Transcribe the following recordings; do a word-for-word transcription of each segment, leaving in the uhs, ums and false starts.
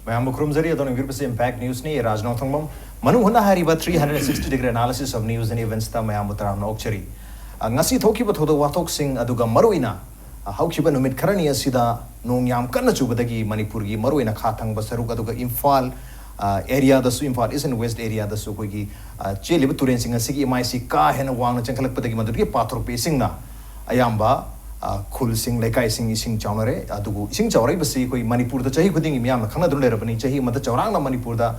ꯃꯌꯥꯝꯕꯨ ꯈꯨꯔꯨꯝꯖꯔꯤ꯫ ꯑꯗꯣꯝꯅ ꯌꯦꯡꯕꯤꯔꯤꯕꯁꯤ Impact Newsꯅꯤ꯫ ꯔꯥꯖ ꯅꯣꯡꯊꯣꯡꯕꯝ꯫ ꯃꯅꯨꯡ ꯍꯨꯠꯅ ꯍꯥꯏꯔꯤꯕ three hundred sixty degree analysis of news and eventsꯇ ꯃꯌꯥꯝꯕꯨ ꯇꯔꯥꯝꯅ ꯑꯣꯛꯆꯔꯤ꯫ ꯑ, ꯉꯁꯤ ꯊꯣꯛꯈꯤꯕ ꯊꯧꯗꯣꯛ ꯋꯥꯊꯣꯛꯁꯤꯡ ꯑꯗꯨꯒ ꯃꯔꯨꯑꯣꯏꯅ, ꯑ, ꯍꯧꯈꯤꯕ ꯅꯨꯃꯤꯠ ꯈꯔꯅꯤ ꯑꯁꯤꯗ ꯅꯣꯡ ꯌꯥꯝ ꯀꯟꯅ ꯆꯨꯕꯗꯒꯤ ꯃꯅꯤꯄꯨꯔꯒꯤ ꯃꯔꯨꯑꯣꯏꯅ ꯈꯥ ꯊꯪꯕ ꯁꯔꯨꯛ ꯑꯗꯨꯒ ꯏꯝꯐꯥꯜ, ꯑ, areaꯗꯁꯨ, ꯏꯝꯐꯥꯜ East and West areaꯗꯁꯨ ꯑꯩꯈꯣꯏꯒꯤ, ꯑ, ꯆꯦꯜꯂꯤꯕ ꯇꯨꯔꯦꯟꯁꯤꯡ ꯑꯁꯤꯒꯤ ꯏꯃꯥꯏꯁꯤ ꯀꯥ ꯍꯦꯟꯅ ꯋꯥꯡꯅ ꯆꯦꯟꯈꯠꯂꯛꯄꯗꯒꯤ ꯃꯗꯨꯗꯒꯤ ꯄꯥꯊꯣꯔꯛꯄ ꯏꯁꯤꯡꯅ ꯑꯌꯥꯝꯕ, ꯑ, ꯈꯨꯜꯁꯤꯡ, ꯂꯩꯀꯥꯏꯁꯤꯡ ꯏꯁꯤꯡ ꯆꯥꯎꯅꯔꯦ꯫ ꯑꯗꯨꯕꯨ ꯏꯁꯤꯡ ꯆꯥꯎꯔꯛꯏꯕꯁꯤ ꯑꯩꯈꯣꯏ ꯃꯅꯤꯄꯨꯔꯗ ꯆꯍꯤ ꯈꯨꯗꯤꯡꯒꯤ ꯃꯤꯌꯥꯝꯅ ꯈꯪꯅꯗꯨꯅ ꯂꯩꯔꯕꯅꯤ꯫ ꯆꯍꯤ ꯑꯃꯗ ꯆꯥꯎꯔꯥꯛꯅ ꯃꯅꯤꯄꯨꯔꯗ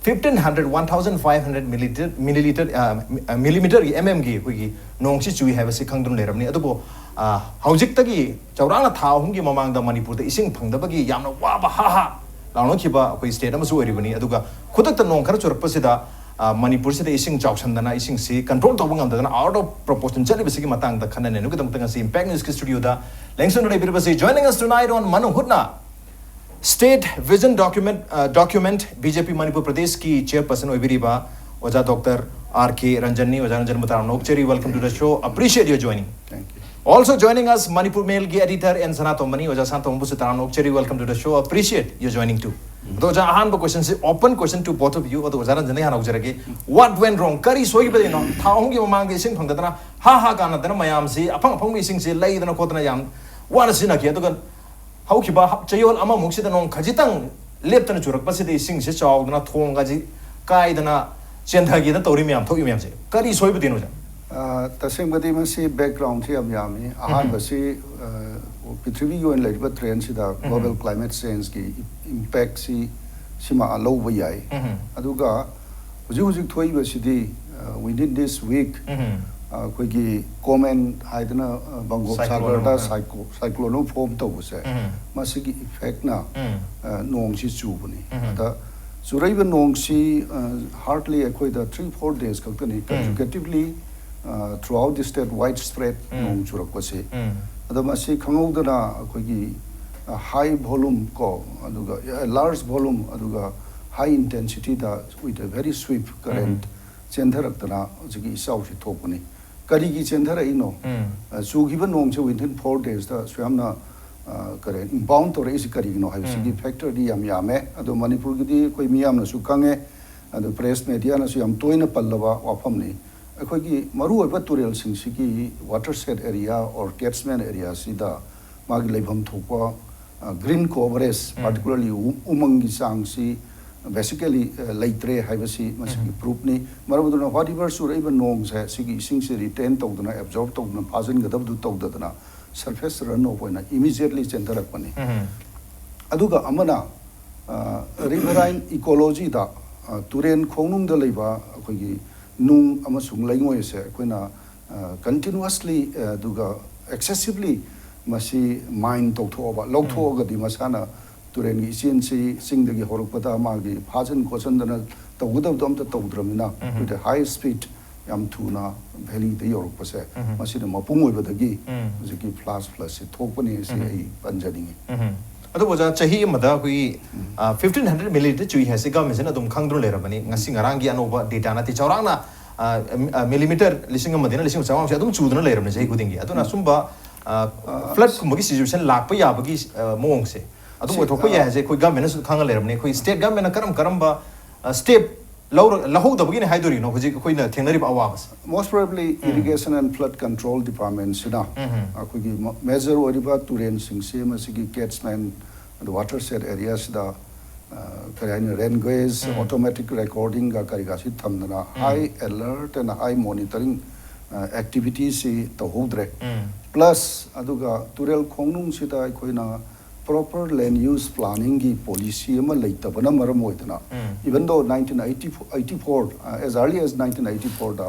fifteen hundred, one thousand five hundred milliliter, milliliter, ꯑ, millimeterꯒꯤ, mmꯒꯤ ꯑꯩꯈꯣꯏꯒꯤ ꯅꯣꯡꯁꯤ ꯆꯨꯏ ꯍꯥꯏꯕꯁꯤ ꯈꯪꯗꯨꯅ ꯂꯩꯔꯕꯅꯤ꯫ ꯑꯗꯨꯕꯨ, ꯑ, ꯍꯧꯖꯤꯛꯇꯒꯤ ꯆꯥꯎꯔꯥꯛꯅ ꯊꯥ ꯑꯍꯨꯝꯒꯤ ꯃꯃꯥꯡꯗ ꯃꯅꯤꯄꯨꯔꯗ ꯏꯁꯤꯡ ꯐꯪꯗꯕꯒꯤ ꯌꯥꯝꯅ ꯋꯥꯕ ꯍꯥ ꯍꯥ ꯂꯥꯎꯅꯈꯤꯕ ꯑꯩꯈꯣꯏ state ꯑꯃꯁꯨ ꯑꯣꯏꯔꯤꯕꯅꯤ꯫ ꯑꯗꯨꯒ ꯈꯨꯗꯛꯇ ꯅꯣꯡ ꯈꯔ ꯆꯨꯔꯛꯄꯁꯤꯗ, ꯑ, ꯃꯅꯤꯄꯨꯔꯁꯤꯗ ꯏꯁꯤꯡ ꯆꯥꯎꯁꯟꯗꯅ ꯏꯁꯤꯡꯁꯤ control ꯇꯧꯕ ꯉꯝꯗꯗꯅ out of proportion ꯆꯠꯂꯤꯕꯁꯤꯒꯤ ꯃꯇꯥꯡꯗ ꯈꯟꯅ ꯅꯩꯅꯕꯒꯤꯗꯃꯛꯇ ꯉꯁꯤ Impact Newsꯀꯤ studioꯗ ꯂꯦꯡꯁꯟꯗꯨꯅ ꯂꯩꯕꯤꯔꯤꯕꯁꯤ, joining us tonight on ꯃꯅꯨꯡ ꯍꯨꯠꯅ, State Vision Document, ꯑ, Document, BJP ꯃꯅꯤꯄꯨꯔ ꯄ꯭ꯔꯗꯦꯁꯀꯤ chairperson ꯑꯣꯏꯕꯤꯔꯤꯕ ꯑꯣꯖꯥ Doctor R K ꯔꯟꯖꯟꯅꯤ꯫ ꯑꯣꯖꯥ ꯔꯟꯖꯟꯕꯨ ꯇꯔꯥꯝꯅ ꯑꯣꯛꯆꯔꯤ꯫ Welcome to the show. Appreciate your joining. Thank you. Also joining us, Manipur ꯃꯦꯜꯒꯤ editor N ꯁꯅꯥꯇꯣꯝꯕꯅꯤ꯫ ꯑꯣꯖꯥ ꯁꯅꯥꯇꯣꯝꯕꯕꯨꯁꯨ ꯇꯔꯥꯝꯅ ꯑꯣꯛꯆꯔꯤ꯫ Welcome to the show. Appreciate your joining too. ꯑꯗꯣ ꯑꯣꯖꯥ, ꯑꯍꯥꯟꯕ questionꯁꯤ open question to both of you꯫ ꯑꯗꯣ ꯑꯣꯖꯥ ꯔꯟꯖꯟꯗꯒꯤ ꯍꯥꯟꯅ ꯍꯧꯖꯔꯒꯦ꯫ What went wrong? ꯀꯔꯤ ꯁꯣꯏꯈꯤꯕꯅꯣ? ꯊꯥ ꯑꯍꯨꯝꯒꯤ ꯃꯃꯥꯡꯗ ꯏꯁꯤꯡ ꯐꯪꯗꯗꯅ ꯍꯥ ꯍꯥ ꯀꯥꯟꯅꯗꯅ ꯃꯌꯥꯝꯁꯤ ꯑꯐꯪ ꯑꯐꯪꯕ ꯏꯁꯤꯡꯁꯤ ꯂꯩꯗꯅ ꯈꯣꯠꯇꯅ ꯌꯥꯝ ꯋꯥꯅ ꯁꯤꯖꯤꯟꯅꯈꯤ꯫ ꯑꯗꯨꯒ ꯍꯧꯈꯤꯕ ꯍꯞ-, ꯆꯌꯣꯜ ꯑꯃꯃꯨꯛꯁꯤꯗ ꯅꯣꯡ ꯈꯖꯤꯛꯇꯪ ꯂꯦꯞꯇꯅ ꯆꯨꯔꯛꯄꯁꯤꯗ ꯏꯁꯤꯡꯁꯦ ꯆꯥꯎꯗꯅ ꯊꯣꯡꯒꯁꯤ ꯀꯥꯏꯗꯅ ꯆꯦꯟꯊꯒꯦꯅ ꯇꯧꯔꯤ ꯃꯌꯥꯝ, ꯊꯣꯛꯏ ꯃꯌꯥꯝꯁꯦ ꯀꯔꯤ ꯁꯣꯏꯕꯗꯤꯅꯣ ꯑꯣꯖꯥ? ꯑ, ꯇꯁꯦꯡꯕꯗꯤ ꯃꯁꯤ backgroundꯁꯤ ꯌꯥꯝ ꯌꯥꯝꯃꯤ꯫ ꯑꯍꯥꯟꯕꯁꯤ, ꯑ, ꯄ꯭ꯔꯤꯊꯤꯕꯤꯒꯤ ꯑꯣꯏꯅ ꯂꯩꯔꯤꯕ trendꯁꯤꯗ global climate changeꯀꯤ impactꯁꯤ ꯁꯤꯃ ꯂꯧꯕ ꯌꯥꯏ꯫ ꯎꯝ꯫ ꯑꯗꯨꯒ ꯍꯧꯖꯤꯛ ꯍꯧꯖꯤꯛ ꯊꯣꯛꯏꯕꯁꯤꯗꯤ, ꯑ, within this week, ꯎꯝ꯫ ꯑ, ꯑꯩꯈꯣꯏꯒꯤ ꯀꯣꯃꯦꯟ ꯍꯥꯏꯗꯅ, ꯑ, ꯕꯪꯒꯣꯞ Cyclone ꯁꯥꯒꯔꯗ ꯑꯃ꯫ cyclo-, cyclone ꯑꯃ form ꯇꯧꯕꯁꯦ, ꯎꯝ꯫ ꯃꯁꯤꯒꯤ effectꯅ, ꯎꯝ꯫ ꯑ, ꯅꯣꯡꯁꯤ ꯆꯨꯕꯅꯤ꯫ ꯎꯝ꯫ ꯑꯗ ꯆꯨꯔꯛꯏꯕ ꯅꯣꯡꯁꯤ, ꯑ, hardly ꯑꯩꯈꯣꯏꯗ three four days ꯈꯛꯇꯅꯤ, ꯎꯝ꯫ consecutively, ꯑ, throughout the state widespread ꯎꯝ꯫ ꯅꯣꯡ ꯆꯨꯔꯛꯄꯁꯦ꯫ ꯎꯝ꯫ ꯑꯗꯣ ꯃꯁꯤ ꯈꯪꯍꯧꯗꯅ ꯑꯩꯈꯣꯏꯒꯤ, ꯑ, high volume ꯀꯣ, ꯑꯗꯨꯒ, ꯑ, large volume, ꯑꯗꯨꯒ high intensityꯗ with a very swift current ꯎꯝ꯫ ꯆꯦꯟꯊꯔꯛꯇꯅ ꯍꯧꯖꯤꯛꯀꯤ ꯏꯆꯥꯎꯁꯤ ꯊꯣꯛꯄꯅꯤ꯫ ꯀꯔꯤꯒꯤ ꯆꯦꯟꯊꯔꯛꯏꯅꯣ? ꯎꯝ꯫ ꯑ, ꯆꯨꯈꯤꯕ ꯅꯣꯡꯁꯦ within four daysꯇ ꯑꯁꯨꯛ ꯌꯥꯝꯅ ꯀꯔꯤ, ꯏꯝꯄꯥꯎꯟ ꯇꯧꯔꯛꯏꯁꯤ ꯀꯔꯤꯒꯤꯅꯣ ꯍꯥꯏꯕꯁꯤꯒꯤ ꯐꯦꯛꯇꯔꯗꯤ ꯌꯥꯝ ꯌꯥꯝꯃꯦ꯫ ꯑꯗꯣ ꯃꯅꯤꯄꯨꯔꯒꯤꯗꯤ ꯑꯩꯈꯣꯏ ꯃꯤꯌꯥꯝꯅꯁꯨ ꯈꯪꯉꯦ, ꯑꯗꯣ ꯄ꯭ꯔꯦꯁ ꯃꯦꯗꯤꯌꯥꯅꯁꯨ ꯌꯥꯝ ꯇꯣꯏꯅ ꯄꯜꯂꯕ ꯋꯥꯐꯝꯅꯤ꯫ ꯑꯩꯈꯣꯏꯒꯤ ꯃꯔꯨꯑꯣꯏꯕ ꯇꯨꯔꯦꯜꯁꯤꯡꯁꯤꯒꯤ ꯋꯥꯇꯔ ꯁꯦꯠ ꯑꯦꯔꯤꯌꯥ ꯑꯣꯔ ꯀꯦꯠꯁꯃꯦꯟ ꯑꯦꯔꯤꯌꯥꯁꯤꯗ ꯃꯥꯒꯤ ꯂꯩꯐꯝ ꯊꯣꯛꯄ ꯒ꯭ꯔꯤꯟ ꯀꯣꯚꯔꯦꯖ, ꯄꯥꯔꯇꯤꯀꯨꯂꯔꯂꯤ ꯎꯃꯪꯒꯤ ꯆꯥꯡꯁꯤ ꯕꯦꯁꯤꯀꯦꯂꯤ ꯂꯩꯇ꯭ꯔꯦ ꯍꯥꯏꯕꯁꯤ ꯃꯁꯤꯒꯤ ꯄ꯭ꯔꯨꯐꯅꯤ꯫ ꯃꯔꯝ ꯑꯗꯨꯅ ꯋꯥꯠ ꯏꯚꯔ ꯆꯨꯔꯛꯏꯕ ꯅꯣꯡꯁꯦ ꯁꯤꯒꯤ ꯏꯁꯤꯡꯁꯤ ꯔꯤꯇꯦꯟ ꯇꯧꯗꯅ, ꯑꯦꯕꯖꯣꯔꯕ ꯇꯧꯗꯅ, ꯐꯥꯖꯤꯟꯒꯗꯕꯗꯨ ꯇꯧꯗꯗꯅ, ꯁꯔꯐꯦꯁ ꯔꯟ ꯑꯣꯐ ꯑꯣꯏꯅ ꯏꯃꯤꯖꯤꯌꯦꯠꯂꯤ ꯆꯦꯟꯊꯔꯛꯄꯅꯤ꯫ ꯑꯗꯨꯒ ꯑꯃꯅ, ꯔꯤꯚꯔꯥꯏꯟ ꯏꯀꯣꯂꯣꯖꯤꯗ, ꯇꯨꯔꯦꯟ ꯈꯣꯡꯅꯨꯡꯗ ꯂꯩꯕ ꯑꯩꯈꯣꯏꯒꯤ ꯅꯨꯡ ꯑꯃꯁꯨꯡ ꯂꯩꯉꯣꯏ ꯑꯁꯦ ꯑꯩꯈꯣꯏꯅ ꯀꯟꯇꯤꯅꯨꯋꯁꯂꯤ ꯑꯗꯨꯒ ꯑꯦꯛꯁꯦꯁꯤꯚꯂꯤ ꯃꯁꯤ ꯃꯥꯏꯟ ꯇꯧꯊꯣꯛꯑꯕ, ꯂꯧꯊꯣꯛꯑꯒꯗꯤ ꯃꯁꯥꯅ ꯇꯨꯔꯦꯟꯒꯤ ꯏꯆꯦꯟꯁꯤ ꯆꯤꯡꯗꯒꯤ ꯍꯧꯔꯛꯄꯗ ꯃꯥꯒꯤ ꯐꯥꯖꯤꯟ ꯈꯣꯠꯆꯤꯟꯗꯅ ꯇꯧꯒꯗꯕꯗꯣ ꯑꯝꯇ ꯇꯧꯗ꯭ꯔꯕꯅꯤꯅ, with a high speed, ꯌꯥꯝ ꯊꯨꯅ ꯚꯦꯂꯤꯗ ꯌꯧꯔꯛꯄꯁꯦ, ꯃꯁꯤꯅ ꯃꯄꯨꯡ ꯑꯣꯏꯕꯗꯒꯤ ꯍꯧꯖꯤꯛꯀꯤ ꯐ꯭ꯂꯥꯁ ꯐ꯭ꯂꯠꯁꯦ ꯊꯣꯛꯄꯅꯦ꯫ ꯁꯤ ꯑꯩ ꯄꯟꯖꯅꯤꯡꯉꯤ꯫ ꯑꯗꯨꯕꯨ ꯑꯣꯖꯥ, ꯆꯍꯤ ꯑꯃꯗ ꯑꯩꯈꯣꯏꯒꯤ ꯐꯤꯐꯇꯤꯟ ꯍꯟꯗ꯭ꯔꯦꯠ ꯃꯤꯂꯤꯂꯤꯇꯔ ꯆꯨꯏ ꯍꯥꯏꯁꯦ ꯒꯚꯔꯟꯃꯦꯟꯁꯤꯅ ꯑꯗꯨꯝ ꯈꯪꯗꯨꯅ ꯂꯩꯔꯕꯅꯤ꯫ ꯉꯁꯤ ꯉꯔꯥꯡꯒꯤ ꯑꯅꯧꯕ ꯗꯦꯇꯥ ꯅꯠꯇꯦ꯫ ꯆꯥꯎꯔꯥꯛꯅ ꯃꯤꯂꯤꯃꯤꯇꯔ ꯂꯤꯁꯤꯡ ꯑꯃꯗꯩꯅ ꯂꯤꯁꯤꯡ ꯆꯥꯝꯃꯉꯥꯁꯦ ꯑꯗꯨꯝ ꯆꯨꯗꯨꯅ ꯂꯩꯔꯕꯅꯤ ꯆꯍꯤ ꯈꯨꯗꯤꯡꯒꯤ꯫ ꯑꯗꯨꯅ ꯑꯁꯨꯝꯕ ꯐ꯭ꯂꯠꯀꯨꯝꯕꯒꯤ ꯁꯤꯆꯨꯋꯦꯁꯟ ꯂꯥꯛꯄ ꯌꯥꯕꯒꯤ ꯃꯑꯣꯡꯁꯦ ꯑꯗꯨꯝ ꯑꯣꯏꯊꯣꯛꯄ ꯌꯥꯏ ꯍꯥꯏꯁꯦ ꯑꯩꯈꯣꯏ ꯒꯚꯔꯟꯃꯦꯟꯅꯁꯨ ꯈꯪꯉ ꯂꯩꯔꯕꯅꯤ꯫ ꯑꯩꯈꯣꯏ ꯁ꯭ꯇꯦꯠ ꯒꯚꯔꯟꯃꯦꯟꯅ ꯀꯔꯝ ꯀꯔꯝꯕ ꯁ꯭ꯇꯦꯞ ꯂꯧꯔ ꯂꯧꯍꯧꯗꯕꯒꯤꯅꯦ ꯍꯥꯏꯗꯣꯔꯤꯅꯣ ꯍꯧꯖꯤꯛ ꯑꯩꯈꯣꯏꯅ ꯊꯦꯡꯅꯔꯤꯕ ꯑꯋꯥꯕꯁꯦ? Most probably, Irrigation and Flood Control Department ꯁꯤꯅ ꯑꯩꯈꯣꯏꯒꯤ ꯃꯦꯖꯔ ꯑꯣꯏꯔꯤꯕ ꯇꯨꯔꯦꯟꯁꯤꯡꯁꯤ, ꯃꯁꯤꯒꯤ ꯀꯦꯠꯁꯃꯦꯟ ꯑꯗ ꯋꯥꯇꯔ ꯁꯦꯠ ꯑꯦꯔꯤꯌꯥꯁꯤꯗ ꯀꯔꯤ ꯍꯥꯏꯅꯤ, ꯔꯦꯟ ꯒꯦꯖ, ꯑꯣꯇꯣꯃꯦꯇꯤꯛ ꯔꯦꯀꯣꯔꯗꯤꯡꯒ ꯀꯔꯤꯒꯁꯤ ꯊꯝꯗꯅ, high alert and high monitoring activities ꯁꯤ ꯇꯧꯍꯧꯗ꯭ꯔꯦ꯫ ꯄ꯭ꯂꯁ ꯑꯗꯨꯒ ꯇꯨꯔꯦꯜ ꯈꯣꯡꯅꯨꯡꯁꯤꯗ ꯑꯩꯈꯣꯏꯅ ꯄ꯭ꯔꯣꯄꯔ ꯂꯦꯟ ꯌꯨꯁ ꯄ꯭ꯂꯥꯅꯤꯡꯒꯤ ꯄꯣꯂꯤꯁꯤ ꯑꯃ ꯂꯩꯇꯕꯅ ꯃꯔꯝ ꯑꯣꯏꯗꯅ, even though nineteen eighty-four, eighty-four, as early as nineteen eighty-four ꯗ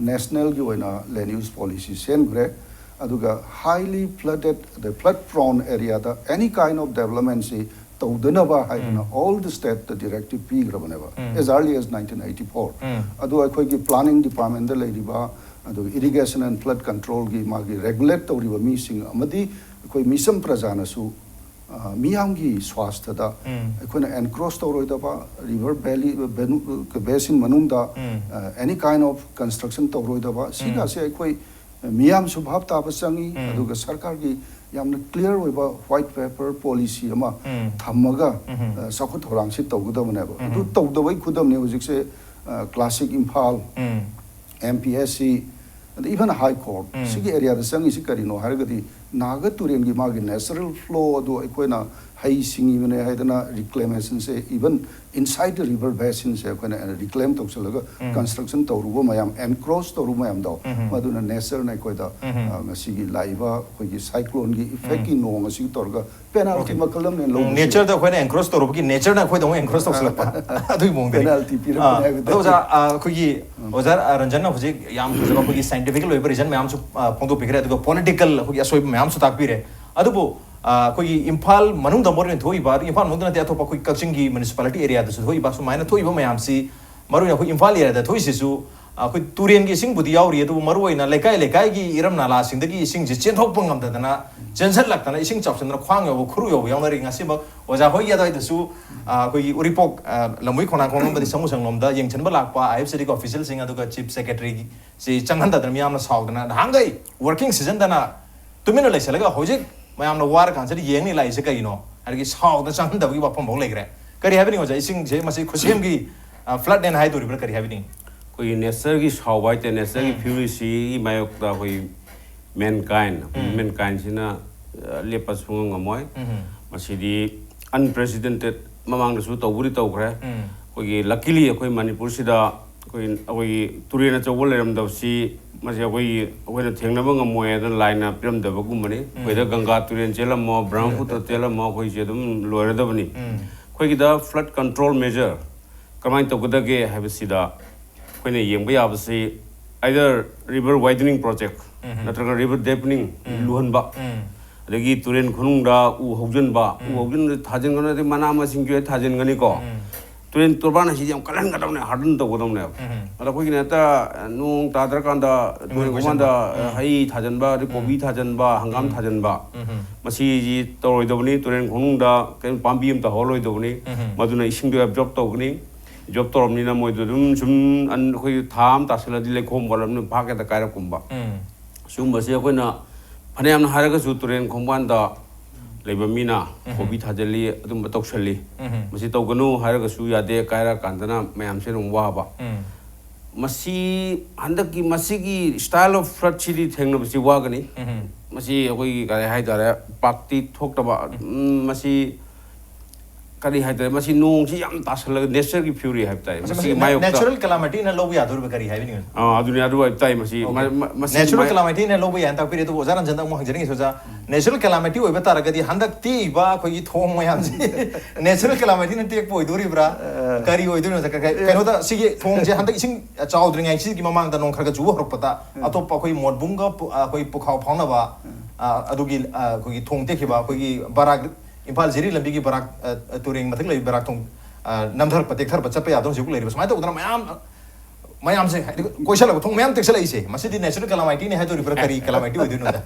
ꯅꯦꯁꯅꯦꯜꯒꯤ ꯑꯣꯏꯅ ꯂꯦꯟ ꯌꯨꯁ ꯄꯣꯂꯤꯁꯤ ꯁꯦꯝꯈ꯭ꯔꯦ, ꯑꯗꯨꯒ highly flooded, the flood prone area the any kind of development ꯁꯤ ꯇꯧꯗꯅꯕ ꯍꯥꯏꯗꯅ all the state ꯇ directive ꯄꯤꯈ꯭ꯔꯕꯅꯦꯕ, as early as nineteen eighty-four꯫ ꯑꯗꯣ ꯑꯩꯈꯣꯏꯒꯤ planning ꯗꯤꯄꯥꯔꯠꯃꯦꯟꯗ ꯂꯩꯔꯤꯕ, ꯑꯗꯨꯒ Irrigation and Flood Control ꯒꯤ ꯃꯥꯒꯤ ꯔꯦꯒꯨꯂꯦꯠ ꯇꯧꯔꯤꯕ ꯃꯤꯁꯤꯡ ꯑꯃꯗꯤ ꯑꯩꯈꯣꯏ ꯃꯤꯆꯝ ꯄ꯭ꯔꯖꯥꯅꯁꯨ ꯃꯤꯌꯥꯝꯒꯤ ꯁ꯭ꯋꯥꯁꯊꯗ ꯑꯩꯈꯣꯏꯅ ꯑꯦꯟꯀ꯭ꯔꯣꯁ ꯇꯧꯔꯣꯏꯗꯕ, ꯔꯤꯚꯔ ꯚꯦꯂꯤ, ꯕꯦꯁꯤꯟ ꯃꯅꯨꯡꯗ any kind of construction ꯇꯧꯔꯣꯏꯗꯕ, ꯁꯤꯒꯁꯦ ꯑꯩꯈꯣꯏ ꯃꯤꯌꯥꯝꯁꯨ ꯚꯥꯞ ꯇꯥꯕ ꯆꯪꯉꯤ꯫ ꯑꯗꯨꯒ ꯁꯔꯀꯥꯔꯒꯤ ꯌꯥꯝꯅ ꯀ꯭ꯂꯤꯌꯥꯔ ꯑꯣꯏꯕ ꯋꯥꯏꯠ ꯄꯦꯄꯔ ꯄꯣꯂꯤꯁꯤ ꯑꯃ ꯎꯝ. ꯊꯝꯃꯒ ꯎꯝ. ꯑ, ꯆꯥꯎꯈꯠ ꯊꯧꯔꯥꯡꯁꯤ ꯇꯧꯒꯗꯕꯅꯦꯕ꯫ ꯑꯗꯨ ꯎꯝ. ꯇꯧꯗꯕꯩ ꯈꯨꯗꯝꯅꯤ ꯍꯧꯖꯤꯛꯁꯦ, ꯑ, ꯀ꯭ꯂꯥꯁꯤꯛ ꯏꯝꯐꯥꯜ, ꯎꯝ. ꯑꯦꯝ ꯄꯤ ꯑꯦꯁ ꯁꯤ, ꯑꯗ ꯏꯚꯟ ꯍꯥꯏ ꯀꯣꯔꯠ, ꯎꯝ. ꯁꯤꯒꯤ ꯑꯦꯔꯤꯌꯥꯗ ꯆꯪꯉꯤꯁꯤ ꯀꯔꯤꯅꯣ ꯍꯥꯏꯔꯒꯗꯤ, ꯅꯥꯒ ꯇꯨꯔꯦꯜꯒꯤ ꯃꯥꯒꯤ natural flow ꯑꯗꯨ ꯑꯩꯈꯣꯏꯅ ꯍꯩ ꯁꯤꯡꯉꯤꯕꯅꯦ ꯍꯥꯏꯗꯅ ꯔꯤꯀ꯭ꯂꯦꯃꯦꯁꯟꯁꯦ, ꯏꯚꯟ inside the river basinꯁꯦ ꯑꯩꯈꯣꯏꯅ ꯔꯤꯀ꯭ꯂꯦꯝ ꯇꯧꯁꯜꯂꯒ ꯎꯝ. ꯀꯟꯁꯇ꯭ꯔꯛꯁꯟ ꯇꯧꯔꯨꯕ ꯃꯌꯥꯝ, ꯑꯦꯟꯀ꯭ꯔꯣꯁ ꯇꯧꯔꯨꯕ ꯃꯌꯥꯝꯗꯣ, ꯎꯝ. ꯃꯗꯨꯅ ꯅꯦꯆꯔꯅ ꯑꯩꯈꯣꯏꯗ, ꯎꯝ. ꯑ, ꯉꯁꯤꯒꯤ ꯂꯥꯛꯏꯕ ꯑꯩꯈꯣꯏꯒꯤ ꯁꯥꯏꯀ꯭ꯂꯣꯟꯒꯤ ꯏꯐꯦꯛꯀꯤ ꯅꯣꯡ ꯑꯁꯤꯒꯤ ꯇꯧꯔꯒ ꯄꯦꯅꯥꯜꯇꯤ Okay. ꯃꯈꯜ ꯑꯃꯅꯦ ꯎꯝ, ꯂꯧꯕꯁꯦ꯫ ꯅꯦꯆꯔꯗ ꯑꯩꯈꯣꯏꯅ ꯑꯦꯟꯀ꯭ꯔꯣꯁ ꯇꯧꯔꯨꯕꯒꯤ ꯅꯦꯆꯔꯅ ꯑꯩꯈꯣꯏꯗ ꯑꯃꯨꯛ ꯑꯦꯟꯀ꯭ꯔꯣꯁ ꯇꯧꯁꯤꯜꯂꯛꯄ꯫ ꯑꯗꯨꯒꯤ ꯃꯑꯣꯡꯗꯅꯤ꯫ ꯄꯦꯅꯥꯜꯇꯤ ꯄꯤꯔꯛꯄꯅꯦ ꯑꯥ, ꯍꯥꯏꯕꯗꯤ꯫ ꯑꯗꯣ ꯑꯣꯖꯥ, ꯑꯥ, ꯑꯩꯈꯣꯏꯒꯤ ꯑꯣꯖꯥ, ꯑꯥ, ꯔꯟꯖꯟꯅ ꯍꯧꯖꯤꯛ ꯌꯥꯝ ꯐꯖꯕ ꯑꯩꯈꯣꯏꯒꯤ ꯁꯥꯏꯟꯇꯤꯐꯤꯀꯦꯜ ꯑꯣꯏꯕ ꯔꯤꯖꯟ ꯃꯌꯥꯝꯁꯨ, ꯑꯥ, ꯐꯣꯡꯗꯣꯛꯄꯤꯈ꯭ꯔꯦ, ꯑꯗꯨꯒ ꯄꯣꯂꯤꯇꯤꯀꯦꯜ ꯑꯩꯈꯣꯏꯒꯤ ꯑꯁꯣꯏꯕ ꯃꯌꯥꯝꯁꯨ ꯇꯥꯛꯄꯤꯔꯦ꯫ ꯑꯗꯨꯕꯨ, ꯑꯥ, ꯑꯩꯈꯣꯏꯒꯤ ꯏꯝꯐꯥꯜ ꯃꯅꯨꯡꯗ ꯃꯔꯨꯑꯣꯏꯅ ꯊꯣꯛꯏꯕ, ꯑꯗꯨ ꯏꯝꯐꯥꯜ ꯃꯅꯨꯡꯗ ꯅꯠꯇꯦ, ꯑꯇꯣꯞꯄ ꯑꯩꯈꯣꯏ ꯀꯛꯆꯤꯡꯒꯤ ꯃ꯭ꯌꯨꯅꯤꯁꯤꯄꯥꯂꯤꯇꯤ ꯑꯦꯔꯤꯌꯥꯗꯁꯨ ꯊꯣꯛꯏꯕ ꯁꯨꯃꯥꯏꯅ ꯊꯣꯛꯏꯕ ꯃꯌꯥꯝꯁꯤ, ꯃꯔꯨꯑꯣꯏꯅ ꯑꯩꯈꯣꯏ ꯏꯝꯐꯥꯜ ꯑꯦꯔꯤꯌꯥꯗ ꯊꯣꯛꯏꯁꯤꯁꯨ, ꯑꯩꯈꯣꯏ ꯇꯨꯔꯦꯟꯒꯤ ꯏꯁꯤꯡꯕꯨꯗꯤ ꯌꯥꯎꯔꯤ, ꯑꯗꯨꯕꯨ ꯃꯔꯨꯑꯣꯏꯅ ꯂꯩꯀꯥꯏ ꯂꯩꯀꯥꯏꯒꯤ ꯏꯔꯝ ꯅꯂꯥꯁꯤꯡꯗꯒꯤ ꯏꯁꯤꯡꯁꯦ ꯆꯦꯟꯊꯣꯛꯄ ꯉꯝꯗꯗꯅ ꯆꯦꯟꯁꯤꯜꯂꯛꯇꯅ, ꯏꯁꯤꯡ ꯆꯥꯎꯁꯤꯟꯗꯅ ꯈ꯭ꯋꯥꯡ ꯌꯧꯕ, ꯈꯨꯔꯨ ꯌꯧꯕ ꯌꯥꯎꯅꯔꯤ꯫ ꯉꯁꯤꯃꯛ ꯑꯣꯖꯥ ꯍꯣꯏꯒꯤ ꯑꯗꯨꯋꯥꯏꯗꯁꯨ, ꯑ, ꯑꯩꯈꯣꯏꯒꯤ ꯎꯔꯤꯄꯣꯛ, ꯑ, ꯂꯝꯃꯨꯏ ꯈꯣꯡꯅꯥꯡꯈꯣꯡ ꯑꯃꯗꯤ ꯁꯃꯨ ꯁꯪꯂꯣꯝꯗ ꯌꯦꯡꯁꯤꯟꯕ ꯂꯥꯛꯄ ꯑꯥꯏ ꯑꯦꯐ ꯁꯤ ꯗꯤꯒꯤ ꯑꯣꯐꯤꯁꯤꯌꯦꯜꯁꯤꯡ, ꯑꯗꯨꯒ ꯆꯤꯐ ꯁꯦꯀ꯭ꯔꯦꯇꯔꯤꯁꯤ ꯆꯪꯍꯟꯗꯗꯅ, ꯃꯤꯌꯥꯝꯅ ꯁꯥꯎꯗꯅ, ꯅꯍꯥꯟꯈꯩ ꯋꯥꯔꯀꯤꯡ ꯁꯤꯖꯟꯗꯅ ꯇꯨꯃꯤꯟꯅ ꯂꯩꯁꯜꯂꯒ ꯍꯧꯖꯤꯛ ꯃꯌꯥꯝꯅ ꯋꯥꯔꯀꯥꯟꯁꯤꯗ ꯌꯦꯡꯅꯤ ꯂꯥꯛꯏꯁꯦ ꯀꯩꯅꯣ? ꯑꯗꯒꯤ ꯁꯥꯎꯗꯅ ꯆꯪꯍꯟꯗꯕꯒꯤ ꯋꯥꯐꯝꯐꯥꯎ ꯂꯩꯈ꯭ꯔꯦ꯫ ꯀꯔꯤ ꯍꯥꯏꯕꯤꯅꯤꯡꯉꯤ ꯑꯣꯖꯥ? ꯏꯁꯤꯡꯁꯦ ꯃꯁꯤ ꯈꯨꯠꯁꯦꯝꯒꯤ, ꯑ, ꯐ꯭ꯂꯠꯅꯦꯅ ꯍꯥꯏꯗꯣꯔꯤꯕ꯭ꯔꯥ, ꯀꯔꯤ ꯍꯥꯏꯕꯤꯅꯤꯡꯉꯤ? ꯑꯩꯈꯣꯏꯒꯤ ꯅꯦꯆꯔꯒꯤ ꯁꯥꯎꯕ ꯍꯥꯏꯇꯥꯔꯦ, ꯅꯦꯆꯔꯒꯤ ꯎꯝ. ꯐ꯭ꯌꯨꯔꯤꯁꯤꯒꯤ ꯃꯥꯌꯣꯛꯇ ꯑꯩꯈꯣꯏ ꯃꯦꯟꯀꯥꯏꯟ, ꯑꯩꯈꯣꯏ ꯎꯝ. ꯃꯦꯟꯀꯥꯏꯟꯁꯤꯅ, ꯑ, ꯂꯦꯞꯄ ꯁꯨꯡꯉꯝ ꯉꯝꯃꯣꯏ꯫ ꯎꯝ. ꯃꯁꯤꯗꯤ ꯑꯟꯄ꯭ꯔꯦꯁꯤꯗꯦꯟꯇꯦꯠ, ꯃꯃꯥꯡꯗꯁꯨ ꯇꯧꯕꯨꯗꯤ ꯇꯧꯈ꯭ꯔꯦ꯫ ꯎꯝ. ꯑꯩꯈꯣꯏꯒꯤ ꯂꯛꯀꯤꯂꯤ ꯑꯩꯈꯣꯏ ꯃꯅꯤꯄꯨꯔꯁꯤꯗ ꯑꯩꯈꯣꯏ, ꯑꯩꯈꯣꯏꯒꯤ ꯇꯨꯔꯦꯟ ꯑꯆꯧꯕ ꯂꯩꯔꯝꯗꯕꯁꯤ ꯃꯁꯤ ꯑꯩꯈꯣꯏꯒꯤ, ꯑꯩꯈꯣꯏꯅ ꯊꯦꯡꯅꯕ ꯉꯝꯃꯣꯏ ꯍꯥꯏꯗꯅ ꯂꯥꯏꯅ ꯄꯤꯔꯝꯗꯕꯒꯨꯝꯕꯅꯤ꯫ ꯑꯩꯈꯣꯏꯗ ꯒꯪꯒꯥ ꯇꯨꯔꯦꯟ ꯆꯦꯜꯂꯝꯃꯣ, ꯕ꯭ꯔꯍꯃꯄꯨꯇ꯭ꯔ ꯆꯦꯜꯂꯝꯃꯣ, ꯑꯩꯈꯣꯏꯁꯦ ꯑꯗꯨꯝ ꯂꯣꯏꯔꯗꯕꯅꯤ꯫ ꯎꯝ. ꯑꯩꯈꯣꯏꯒꯤꯗ flood control measure ꯀꯃꯥꯏꯅ ꯇꯧꯒꯗꯒꯦ ꯍꯥꯏꯕꯁꯤꯗ ꯑꯩꯈꯣꯏꯅ ꯌꯦꯡꯕ ꯌꯥꯕꯁꯤ either river widening project ꯎꯝ. ꯅꯠꯇ꯭ꯔꯒ river deepening ꯎꯝ. ꯂꯨꯍꯟꯕ, ꯎꯝ. ꯑꯗꯒꯤ ꯇꯨꯔꯦꯟ ꯈꯨꯅꯨꯡꯗ ꯎ ꯍꯧꯖꯤꯟꯕ, ꯎꯝ. ꯎ ꯍꯧꯖꯤꯟꯕꯗꯤ ꯊꯥꯖꯤꯟꯒꯅꯨ, ꯑꯗꯩ ꯃꯅꯥ ꯃꯁꯤꯡꯁꯨ ꯍꯦꯛ ꯊꯥꯖꯤꯟꯒꯅꯤꯀꯣ꯫ ꯎꯝ. ꯇꯨꯔꯦꯟ ꯇꯣꯔꯕꯥꯟ ꯑꯁꯤꯗꯤ ꯌꯥꯝ ꯀꯜꯍꯟꯒꯗꯕꯅꯦ, harden ꯇꯧꯒꯗꯕꯅꯦꯕ꯫ ꯎꯝ. ꯑꯗ ꯑꯩꯈꯣꯏꯒꯤꯅ ꯍꯦꯛꯇ ꯅꯣꯡ ꯇꯥꯗ꯭ꯔꯀꯥꯟꯗ, ꯇꯨꯔꯦꯟ ꯎꯝ. ꯈꯣꯡꯕꯥꯟꯗ ꯎꯝ. ꯍꯩ ꯊꯥꯖꯤꯟꯕ, ꯑꯗꯩ ꯀꯣꯕꯤ ꯎꯝ. ꯊꯥꯖꯤꯟꯕ, ꯍꯪꯒꯥꯝ ꯎꯝ. ꯊꯥꯖꯤꯟꯕ, ꯎꯝ. ꯃꯁꯤꯁꯤ ꯇꯧꯔꯣꯏꯗꯕꯅꯤ꯫ ꯇꯨꯔꯦꯟ ꯈꯣꯡꯅꯨꯡꯗ ꯀꯔꯤꯝ ꯄꯥꯝꯕꯤ ꯑꯃꯇ ꯍꯧꯍꯜꯂꯣꯏꯗꯕꯅꯤ꯫ ꯎꯝ. ꯃꯗꯨꯅ ꯏꯁꯤꯡꯗꯣ absorb ꯇꯧꯒꯅꯤ꯫ Absorb ꯇꯧꯔꯕꯅꯤꯅ ꯃꯣꯏꯗꯣ ꯑꯗꯨꯝ ꯁꯨꯝ ꯑꯟ-, ꯑꯩꯈꯣꯏꯒꯤ ꯊꯥ ꯑꯃ ꯇꯥꯁꯤꯜꯂꯗꯤ ꯂꯩꯈꯣꯝ ꯋꯥꯠꯂꯕꯅꯤꯅ ꯐꯥꯛ ꯍꯦꯛꯇ ꯀꯥꯏꯔꯛꯀꯨꯝꯕ꯫ ꯎꯝ. ꯁꯤꯒꯨꯝꯕꯁꯦ ꯑꯩꯈꯣꯏꯅ ꯐꯅꯌꯥꯝꯅ ꯍꯥꯏꯔꯒꯁꯨ ꯇꯨꯔꯦꯟ ꯈꯣꯡꯕꯥꯟꯗ ꯂꯩꯕ ꯃꯤꯅ ꯀꯣꯕꯤ ꯊꯥꯖꯤꯜꯂꯤ, ꯑꯗꯨꯝꯕ ꯇꯧꯁꯜꯂꯤ꯫ ꯃꯁꯤ ꯇꯧꯒꯅꯨ ꯍꯥꯏꯔꯒꯁꯨ ꯌꯥꯗꯦ, ꯀꯥꯏꯔꯀꯥꯟꯗꯅ ꯃꯌꯥꯝꯁꯦ ꯑꯗꯨꯝ ꯋꯥꯕ꯫ ꯃꯁꯤ ꯍꯟꯗꯛꯀꯤ ꯃꯁꯤꯒꯤ style of floodꯁꯤꯗꯤ ꯊꯦꯡꯅꯕꯁꯤ ꯋꯥꯒꯅꯤ꯫ ꯃꯁꯤ ꯑꯩꯈꯣꯏꯒꯤ ꯀꯔꯤ ꯍꯥꯏꯇꯥꯔꯦ, ꯄꯥꯛꯇꯤ ꯊꯣꯛꯇꯕ, ꯎꯝ, ꯃꯁꯤ ꯀꯔꯤ ꯍꯥꯏꯇꯥꯔꯦ, ꯃꯁꯤ ꯅꯣꯡꯁꯤ ꯌꯥꯝ ꯇꯥꯁꯜꯂꯒ natureꯒꯤ fury ꯍꯥꯏꯕ ꯇꯥꯔꯦ꯫ ꯃꯁꯤ ꯃꯁꯤꯒꯤ ꯃꯥꯌꯣꯛꯇ natural calamityꯅ ꯂꯧꯕ ꯌꯥꯗꯣꯔꯤꯕ ꯀꯔꯤ ꯍꯥꯏꯕꯤꯅꯤꯡꯉꯤ? ꯑꯥ, ꯑꯗꯨꯅꯤ, ꯑꯗꯨ ꯍꯥꯏꯕ ꯇꯥꯏ꯫ ꯃꯁꯤ Okay. ꯃ-, ꯃ-, ꯃꯁꯤ natural ꯃꯥ- calamityꯅ ꯂꯧꯕ ꯌꯥꯏꯅ ꯇꯥꯛꯄꯤꯔꯦ, ꯑꯗꯨꯕꯨ ꯑꯣꯖꯥ ꯔꯟꯖꯟꯗ ꯑꯃꯨꯛ ꯍꯪꯖꯅꯤꯡꯉꯤ, ꯑꯣꯖꯥ, natural calamity ꯑꯣꯏꯕ ꯇꯥꯔꯒꯗꯤ ꯍꯟꯗꯛ ꯇꯦꯛꯏꯕ ꯑꯩꯈꯣꯏꯒꯤ ꯊꯣꯡ ꯃꯌꯥꯝꯁꯤ natural calamityꯅ ꯇꯦꯛꯄ ꯑꯣꯏꯗꯣꯔꯤꯕ꯭ꯔꯥ? ꯑ, ꯀꯔꯤ ꯑꯣꯏꯗꯣꯏꯅꯣ, ꯑꯣꯖꯥ? ꯀ-, ꯀ-, ꯀꯩꯅꯣꯗ ꯁꯤꯒꯤ ꯊꯣꯡꯁꯦ ꯍꯟꯗꯛ ꯏꯁꯤꯡ ꯆꯥꯎꯗ꯭ꯔꯤꯉꯩ, ꯁꯤꯒꯤ ꯃꯃꯥꯡꯗ ꯅꯣꯡ ꯈꯔ ꯈꯔ ꯆꯨꯕ ꯍꯧꯔꯛꯄꯗ ꯎꯝ. ꯑꯇꯣꯞꯄ ꯑꯩꯈꯣꯏ ꯃꯣꯠꯕꯨꯡꯒ ꯄꯨ-, ꯑꯩꯈꯣꯏ ꯄꯨꯈꯥꯎ ꯐꯥꯎꯅꯕ, ꯎꯝ. ꯑ, ꯑꯗꯨꯒꯤ, ꯑ, ꯑꯩꯈꯣꯏꯒꯤ ꯊꯣꯡ ꯇꯦꯛꯈꯤꯕ, ꯑꯩꯈꯣꯏꯒꯤ ꯕꯔꯥꯛ, ꯏꯝꯐꯥꯜ ꯖꯤꯔꯤ ꯂꯝꯕꯤꯒꯤ ꯕꯔꯥꯛ, ꯑ, ꯑ, ꯇꯨꯔꯦꯟ ꯃꯊꯛ ꯂꯩꯕ ꯕꯔꯥꯛ ꯊꯣꯡ, ꯑ, ꯅꯝꯊꯔꯛꯄ, ꯇꯦꯛꯊꯔꯛꯄ, ꯆꯠꯄ ꯌꯥꯗꯕ ꯍꯧꯖꯤꯛ ꯂꯩꯔꯤꯕ, ꯁꯨꯃꯥꯏꯅ ꯇꯧꯗꯅ ꯃꯌꯥꯝ, ꯃꯌꯥꯝꯁꯦ ꯍꯥꯏꯗꯤ ꯀꯣꯏꯁꯜꯂꯒ ꯊꯣꯡ ꯃꯌꯥꯝ ꯇꯦꯛꯁꯜꯂꯛꯏꯁꯦ, ꯃꯁꯤꯗꯤ natural calamityꯅꯤ ꯍꯥꯏꯗꯣꯔꯤꯕ꯭ꯔꯥ, ꯀꯔꯤ calamity ꯑꯣꯏꯗꯣꯏꯅꯣꯗ?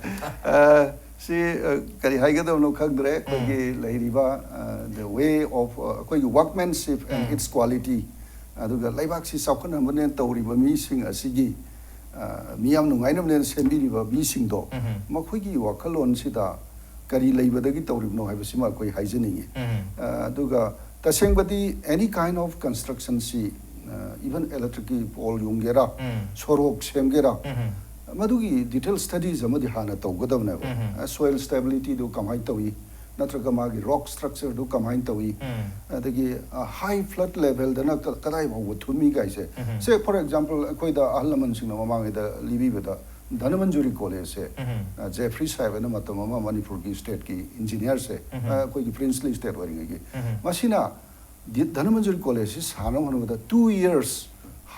ꯑ, ꯁꯤ, ꯑ, ꯀꯔꯤ ꯍꯥꯏꯒꯗꯕꯅꯣ ꯈꯪꯗ꯭ꯔꯦ꯫ ꯑꯩꯈꯣꯏꯒꯤ ꯎꯝ. ꯂꯩꯔꯤꯕ, ꯑ, the way of, ꯑ, ꯑꯩꯈꯣꯏꯒꯤ workmanship and um. its quality, ꯑꯗꯨꯒ ꯂꯩꯕꯥꯛꯁꯤ ꯆꯥꯎꯈꯠꯅꯕꯅꯦꯅ ꯇꯧꯔꯤꯕ ꯃꯤꯁꯤꯡ ꯑꯁꯤꯒꯤ, ꯑ, ꯃꯤꯌꯥꯝ ꯅꯨꯡꯉꯥꯏꯅꯕꯅꯦꯅ ꯁꯦꯝꯕꯤꯔꯤꯕ ꯃꯤꯁꯤꯡꯗꯣ, ꯎꯝ. ꯃꯈꯣꯏꯒꯤ ꯋꯥꯈꯜꯂꯣꯟꯁꯤꯗ ꯀꯔꯤ ꯂꯩꯕꯗꯒꯤ ꯇꯧꯔꯤꯕꯅꯣ ꯍꯥꯏꯕꯁꯤꯃ ꯑꯩꯈꯣꯏ ꯍꯥꯏꯖꯅꯤꯡꯉꯤ꯫ ꯎꯝ. ꯑ, ꯑꯗꯨꯒ ꯇꯁꯦꯡꯕꯗꯤ any kind of constructionꯁꯤ, ꯑ, even electricꯀꯤ pole ꯌꯨꯡꯒꯦꯔꯥ, ꯎꯝ. ꯁꯣꯔꯣꯛ ꯁꯦꯝꯒꯦꯔꯥ, ꯎꯝ. ꯃꯗꯨꯒꯤ detail studies ꯑꯃꯗꯤ ꯍꯥꯟꯅ ꯇꯧꯒꯗꯕꯅꯦꯕ꯫ ꯎꯝ. ꯑ, soil stabilityꯗꯨ ꯀꯃꯥꯏꯅ ꯇꯧꯏ, ꯅꯠꯇ꯭ꯔꯒ ꯃꯥꯒꯤ rock structureꯗꯨ ꯀꯃꯥꯏꯅ ꯇꯧꯏ, ꯎꯝ. ꯑꯗꯒꯤ, ꯑ, high flood levelꯗꯅ ꯀ-, ꯀꯗꯥꯏ ꯐꯥꯎꯕ ꯊꯨꯝꯃꯤ ꯀꯥꯏꯁꯦ꯫ ꯎꯝ. ꯁꯦ, for example, ꯑꯩꯈꯣꯏꯗ ꯑꯍꯜ ꯂꯃꯟꯁꯤꯡꯅ ꯃꯃꯥꯡꯉꯩꯗ ꯂꯤꯕꯤꯕꯗ ꯙꯅꯃꯟꯖꯨꯔꯤ collegeꯁꯦ, ꯎꯝ. ꯑ, Jeffrey ꯁꯥꯍꯦꯕꯅ ꯃꯇꯝ ꯑꯃ ꯃꯅꯤꯄꯨꯔꯒꯤ stateꯀꯤ engineerꯁꯦ, ꯎꯝ. ꯑ, ꯑꯩꯈꯣꯏꯒꯤ princely state ꯑꯣꯏꯔꯤꯉꯩꯒꯤ, ꯎꯝ. ꯃꯁꯤꯅ ꯗꯤ-, ꯙꯅꯃꯟꯖꯨꯔꯤ collegeꯁꯤ ꯁꯥꯅꯕ ꯍꯣꯠꯅꯕꯗ two years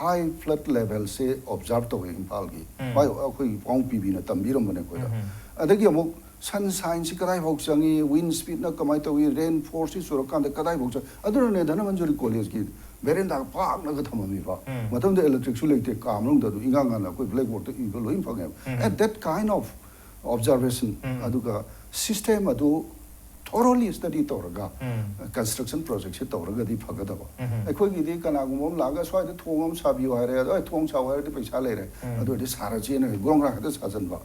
high flood levelꯁꯦ observe ꯇꯧꯋꯦ ꯏꯝꯐꯥꯜꯒꯤ꯫ ꯎꯝ. ꯃꯥꯏ ꯑꯩꯈꯣꯏꯒꯤ ꯄꯥꯎꯡ ꯄꯤꯕꯤꯅ ꯇꯝꯕꯤꯔꯝꯕꯅꯦ ꯑꯩꯈꯣꯏꯗ꯫ ꯎꯝ. ꯑꯗꯒꯤ ꯑꯃꯨꯛ sunshineꯁꯤ ꯀꯗꯥꯏꯐꯥꯎ ꯆꯪꯉꯤ, wind speedꯅ ꯀꯃꯥꯏꯅ ꯇꯧꯏ, rain forceꯁꯤ ꯆꯨꯔꯀꯥꯟꯗ ꯀꯗꯥꯏꯐꯥꯎ ꯆꯪ-, ꯑꯗꯨꯅꯅꯦ ꯙꯅꯃꯟꯖꯨꯔꯤ collegeꯀꯤ verandaꯒ ꯄꯥꯛꯅꯒ ꯊꯝꯃꯝꯃꯤꯕ꯫ ꯎꯝ. ꯃꯇꯝꯗ electricꯁꯨ ꯂꯩꯇꯦ, ꯀꯥ ꯃꯅꯨꯡꯗ ꯑꯗꯨꯝ ꯏꯉꯥꯡ ꯉꯥꯟꯅ ꯑꯩꯈꯣꯏ blackboardꯇ ꯏꯕ ꯂꯣꯏ ꯐꯪꯉꯦꯕ꯫ ꯎꯝ. And that kind of observation, ꯎꯝ. ꯑꯗꯨꯒ system ꯑꯗꯨ ꯊꯣꯔꯣꯂꯤ ꯁ꯭ꯇꯗꯤ ꯇꯧꯔꯒ ꯀꯟꯁꯇ꯭ꯔꯛꯁꯟ ꯄ꯭ꯔꯣꯖꯦꯛꯁꯦ ꯇꯧꯔꯒꯗꯤ ꯐꯒꯗꯕ꯫ ꯑꯩꯈꯣꯏꯒꯤꯗꯤ ꯀꯅꯥꯒꯨꯝꯕ ꯑꯃ ꯂꯥꯛꯑꯒ ꯁ꯭ꯋꯥꯏꯗ ꯊꯣꯡ ꯑꯃ ꯁꯥꯕꯤꯌꯨ ꯍꯥꯏꯔꯦ, ꯑꯗꯣ ꯑꯩ ꯊꯣꯡ ꯁꯥꯎ ꯍꯥꯏꯔꯗꯤ ꯄꯩꯁꯥ ꯂꯩꯔꯦ, ꯑꯗꯨ ꯑꯣꯏꯔꯗꯤ ꯁꯥꯔꯁꯦꯅ ꯒ꯭ꯔꯣꯡ ꯒ꯭ꯔꯥꯡ ꯍꯦꯛꯇ ꯁꯥꯖꯟꯕ꯫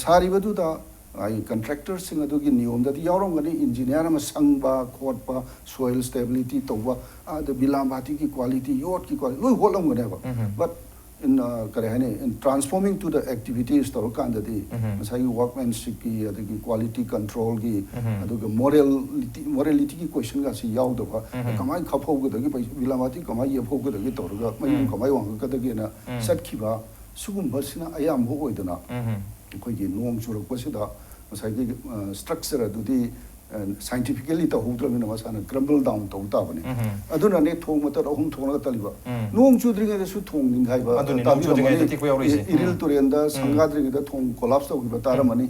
ꯁꯥꯔꯤꯕꯗꯨꯗ ꯑꯩ ꯀꯟꯇ꯭ꯔꯦꯛꯇꯔꯁꯤꯡ ꯑꯗꯨꯒꯤ ꯅꯤꯌꯣꯝꯗꯗꯤ ꯌꯥꯎꯔꯝꯒꯅꯤ, ꯏꯟꯖꯤꯅꯤꯌꯥꯔ ꯑꯃ ꯁꯪꯕ ꯈꯣꯠꯄ, ꯁꯣꯏꯜ ꯁ꯭ꯇꯦꯕꯤꯂꯤꯇꯤ ꯇꯧꯕ, ꯑꯗ ꯕꯤꯂꯥꯝꯕꯥꯇꯤꯒꯤ ꯀ꯭ꯋꯥꯂꯤꯇꯤ, ꯌꯣꯠꯀꯤ ꯀ꯭ꯋꯥꯂꯤꯇꯤ ꯂꯣꯏ ꯍꯣꯠꯂꯝꯒꯅꯦꯕ꯫ But in, uh, ꯀꯔꯤ ꯍꯥꯏꯅꯤ, in transforming to the activities ꯇꯧꯔꯀꯥꯟꯗꯗꯤ ꯉꯁꯥꯏꯒꯤ ꯋꯥꯔꯛꯃꯦꯟꯁꯤꯞꯀꯤ, ꯑꯗꯒꯤ ꯀ꯭ꯋꯥꯂꯤꯇꯤ ꯀꯟꯇ꯭ꯔꯣꯜꯒꯤ, ꯑꯗꯨꯒ ꯃꯣꯔꯦꯂꯤꯇꯤ, ꯃꯣꯔꯦꯂꯤꯇꯤꯒꯤ ꯀꯣꯏꯁꯟꯒꯁꯤ ꯌꯥꯎꯗꯕ, ꯀꯃꯥꯏꯅ ꯈꯞꯍꯧꯒꯗꯒꯦ, ꯄꯩ- ꯕꯤꯂꯥꯃꯥꯇꯤ ꯀꯃꯥꯏꯅ ꯌꯦꯞꯍꯧꯒꯗꯒꯦ ꯇꯧꯔꯒ ꯃꯩ ꯀꯃꯥꯏꯅ ꯋꯥꯡꯈꯠꯀꯗꯒꯦꯅ ꯆꯠꯈꯤꯕ, ꯁꯤꯒꯨꯝꯕꯁꯤꯅ ꯑꯌꯥꯝꯕ ꯑꯣꯏꯗꯅ ꯑꯩꯈꯣꯏꯒꯤ ꯅꯣꯡ ꯆꯨꯔꯛꯄꯁꯤꯗ ꯉꯁꯥꯏꯒꯤ ꯁ꯭ꯇ꯭ꯔꯛꯆꯔ ꯑꯗꯨꯗꯤ ꯁꯥꯏꯟꯇꯤꯐꯤꯀꯦꯂꯤ ꯇꯧꯍꯧꯗ꯭ꯔꯕꯅꯤꯅ ꯃꯁꯥꯅ ꯀ꯭ꯔꯝꯕꯜ ꯗꯥꯎꯟ ꯇꯧ ꯇꯥꯕꯅꯤ꯫ ꯑꯗꯨꯅꯅꯦ ꯊꯣꯡ ꯃꯇꯠ ꯑꯍꯨꯝ ꯊꯣꯛꯂꯒ ꯇꯠꯂꯤꯕ꯫ ꯅꯣꯡ ꯆꯨꯗ꯭ꯔꯤꯉꯩꯗꯁꯨ ꯊꯣꯡ ꯅꯤꯡꯈꯥꯏꯕ ꯑꯗꯨꯅꯤ, ꯅꯣꯡ ꯇꯥꯕꯤꯔꯝꯒꯅꯤ꯫ ꯆꯨꯗ꯭ꯔꯤꯉꯩꯗ ꯇꯦꯛꯄ ꯌꯥꯎꯔꯛꯏꯁꯦ꯫ ꯏ- ꯏꯔꯤꯜ ꯇꯨꯔꯦꯜꯗ ꯁꯪꯒꯥꯗ꯭ꯔꯤꯉꯩꯗ ꯊꯣꯡ ꯀꯣꯂꯥꯞꯁ ꯇꯧꯈꯤꯕ ꯇꯥꯔꯝꯃꯅꯤ꯫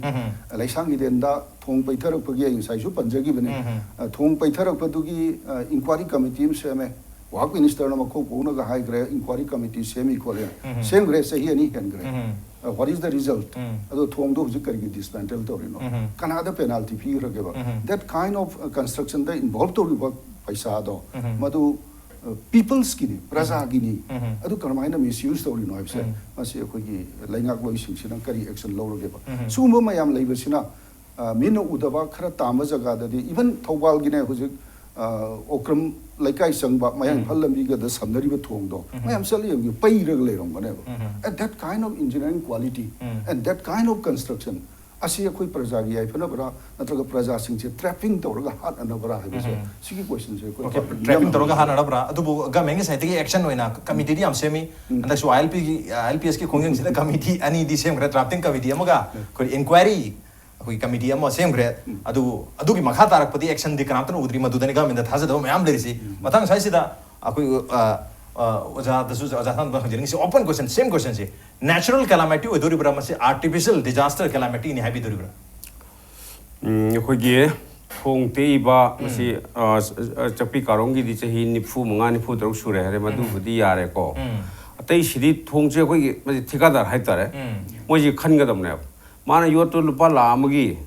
ꯂꯩꯁꯥꯡ ꯍꯤꯗꯦꯟꯗ ꯊꯣꯡ ꯄꯩꯊꯔꯛꯄꯒꯤ ꯑꯩ ꯉꯁꯥꯏꯁꯨ ꯄꯟꯖꯈꯤꯕꯅꯤ꯫ ꯑ, ꯊꯣꯡ ꯄꯩꯊꯔꯛꯄꯗꯨꯒꯤ ꯏꯟꯀ꯭ꯋꯥꯔꯤ ꯀꯃꯤꯇꯤ ꯑꯃ ꯁꯦꯝꯃꯦ꯫ ꯋꯥꯛ ꯃꯤꯅꯤꯁꯇꯔꯅ ꯃꯈꯣꯡ ꯄꯣꯛꯅꯒ ꯍꯥꯏꯈ꯭ꯔꯦ, ꯏꯟꯀ꯭ꯋꯥꯔꯤ ꯀꯃꯤꯇꯤ ꯁꯦꯝꯃꯤ ꯈꯣꯠꯂꯦ꯫ ꯁꯦꯝꯈ꯭ꯔꯦ, ꯆꯍꯤ ꯑꯅꯤ ꯍꯦꯟꯈ꯭ꯔꯦ꯫ What is the result? ꯑꯗꯣ ꯊꯣꯡꯗꯣ ꯍꯧꯖꯤꯛ ꯀꯔꯤꯒꯤ ꯗꯤꯁꯃꯦꯟꯇꯜ ꯇꯧꯔꯤꯅꯣ? ꯀꯅꯥꯗ ꯄꯦꯅꯥꯜꯇꯤ ꯄꯤꯈ꯭ꯔꯒꯦꯕ? That kind of, uh, construction ꯗ ꯏꯟꯚꯣꯜꯕ ꯇꯧꯔꯤꯕ ꯄꯩꯁꯥꯗꯣ ꯃꯗꯨ ꯄꯤꯄꯜꯁꯀꯤꯅꯤ, ꯄ꯭ꯔꯖꯥꯒꯤꯅꯤ꯫ ꯑꯗꯨ ꯀꯔꯝꯍꯥꯏꯅ ꯃꯤꯁꯌꯨꯁ ꯇꯧꯔꯤꯅꯣ ꯍꯥꯏꯕꯁꯦ ꯃꯁꯤ ꯑꯩꯈꯣꯏꯒꯤ ꯂꯩꯉꯥꯛꯂꯣꯏꯁꯤꯡꯁꯤꯅ ꯀꯔꯤ ꯑꯦꯛꯁꯟ ꯂꯧꯔꯒꯦꯕ? ꯁꯤꯒꯨꯝꯕ ꯃꯌꯥꯝ ꯂꯩꯕꯁꯤꯅ, ꯑ, ꯃꯤꯠꯅ ꯎꯗꯕ ꯈꯔ ꯇꯥꯝꯕ ꯖꯒꯥꯗꯗꯤ, ꯏꯚꯟ ꯊꯧꯕꯥꯜꯒꯤꯅꯦ ꯍꯧꯖꯤꯛ, ꯑ, ꯑꯣꯀ꯭ꯔꯝ ꯂꯩꯀꯥꯏ ꯆꯪꯕ ꯃꯌꯥꯡ ꯏꯝꯐꯥꯜ ꯂꯝꯕꯤꯒꯗ ꯁꯝꯅꯔꯤꯕ ꯊꯣꯡꯗꯣ ꯃꯌꯥꯝ ꯆꯠꯂ ꯌꯦꯡꯕꯤꯌꯨ, ꯄꯩꯔꯒ ꯂꯩꯔꯝꯒꯅꯦꯕ꯫ And that kind of engineering quality and that kind of construction ꯑꯁꯤ ꯑꯩꯈꯣꯏ ꯄ꯭ꯔꯖꯥꯒꯤ ꯌꯥꯏꯐꯅꯕ꯭ꯔꯥ, ꯅꯠꯇ꯭ꯔꯒ ꯄ꯭ꯔꯖꯥꯁꯤꯡꯁꯦ ꯇ꯭ꯔꯦꯄꯤꯡ ꯇꯧꯔꯒ ꯍꯥꯠꯅꯅꯕ꯭ꯔꯥ ꯍꯥꯏꯕꯁꯦ, ꯁꯤꯒꯤ ꯀꯣꯏꯁꯟꯁꯦ ꯑꯩꯈꯣꯏ ꯑꯣꯀꯦ, ꯄꯥꯔꯇꯤ ꯇ꯭ꯔꯦꯄꯤꯡ ꯇꯧꯔꯒ ꯃꯤꯌꯥꯝꯅ ꯍꯥꯠꯅꯔꯕ꯭ꯔꯥ? ꯑꯗꯨꯕꯨ ꯒꯃꯦꯟꯒꯤ ꯁꯥꯏꯠꯇꯒꯤ ꯑꯦꯛꯁꯟ ꯑꯣꯏꯅ ꯀꯃꯤꯇꯤꯗꯤ ꯌꯥꯝ ꯁꯦꯝꯃꯤ꯫ ꯍꯟꯗꯛꯁꯨ ꯑꯥꯏ ꯑꯦꯜ ꯄꯤꯒꯤ, ꯑꯥꯏ ꯑꯦꯜ ꯄꯤ ꯑꯦꯁꯀꯤ ꯈꯣꯡꯖꯪꯁꯤꯗ ꯀꯃꯤꯇꯤ ꯑꯅꯤꯗꯤ ꯁꯦꯝꯈ꯭ꯔꯦ, ꯗ꯭ꯔꯥꯐꯇꯤꯡ ꯀꯃꯤꯇꯤ ꯑꯃꯒ ꯑꯩꯈꯣꯏ ꯏꯟꯀ꯭ꯋꯥꯏꯔꯤ ꯑꯩꯈꯣꯏ ꯀꯃꯤꯇꯤ ꯑꯃ ꯁꯦꯝꯈ꯭ꯔꯦ꯫ ꯑꯗꯨ, ꯑꯗꯨꯒꯤ ꯃꯈꯥ ꯇꯥꯔꯛꯄꯗꯤ ꯑꯦꯛꯁꯟꯗꯤ ꯀꯅꯥꯝꯇꯅ ꯎꯗ꯭ꯔꯤ, ꯃꯗꯨꯗꯅꯤ ꯒꯃꯦꯟꯗ ꯊꯥꯖꯗꯕ ꯃꯌꯥꯝ ꯂꯩꯔꯤꯁꯤ꯫ ꯃꯊꯪ ꯁ꯭ꯋꯥꯏꯁꯤꯗ ꯑꯩꯈꯣꯏ, ꯑ, ꯑ, ꯑꯣꯖꯥꯗꯁꯨ, ꯑꯣꯖꯥ ꯊꯥꯡꯗ ꯍꯪꯖꯅꯤꯡꯉꯤꯁꯤ, ꯑꯣꯄꯟ ꯀꯣꯏꯁꯟ, ꯁꯦꯝ ꯀꯣꯏꯁꯟꯁꯤ, ꯅꯦꯆꯔꯦꯜ ꯀꯦꯂꯥꯃꯤꯇꯤ ꯑꯣꯏꯗꯣꯔꯤꯕ꯭ꯔꯥ, ꯃꯁꯤ ꯑꯥꯔꯇꯤꯐꯤꯁꯤꯌꯦꯜ ꯗꯤꯖꯥꯁꯇꯔ ꯀꯦꯂꯥꯃꯤꯇꯤꯅꯤ ꯍꯥꯏꯕꯤꯗꯣꯔꯤꯕ꯭ꯔꯥ? ꯎꯝ, ꯑꯩꯈꯣꯏꯒꯤ ꯊꯣꯡ ꯇꯦꯛꯏꯕ ꯃꯁꯤ, ꯑ, ꯑ, ꯆꯥꯛꯄꯤ ꯀꯥꯔꯣꯡꯒꯤꯗꯤ ꯆꯍꯤ ꯅꯤꯐꯨ ꯃꯉꯥ, ꯅꯤꯐꯨ ꯇꯔꯨꯛ ꯁꯨꯔꯦ ꯍꯥꯏꯔꯦ, ꯃꯗꯨꯕꯨꯗꯤ ꯌꯥꯔꯦꯀꯣ꯫ ꯑꯇꯩꯁꯤꯗꯤ ꯊꯣꯡꯁꯦ ꯑꯩꯈꯣꯏꯒꯤ ꯃꯁꯤ ꯊꯤꯀꯥꯗꯥꯔ ꯍꯥꯏꯇꯥꯔꯦ, ꯃꯣꯏꯁꯤ ꯈꯟꯒꯗꯕꯅꯦꯕ꯫ ꯃꯥꯅ ꯌꯣꯠꯇꯨ ꯂꯨꯄꯥ ꯂꯥꯈ ꯑꯃꯒꯤ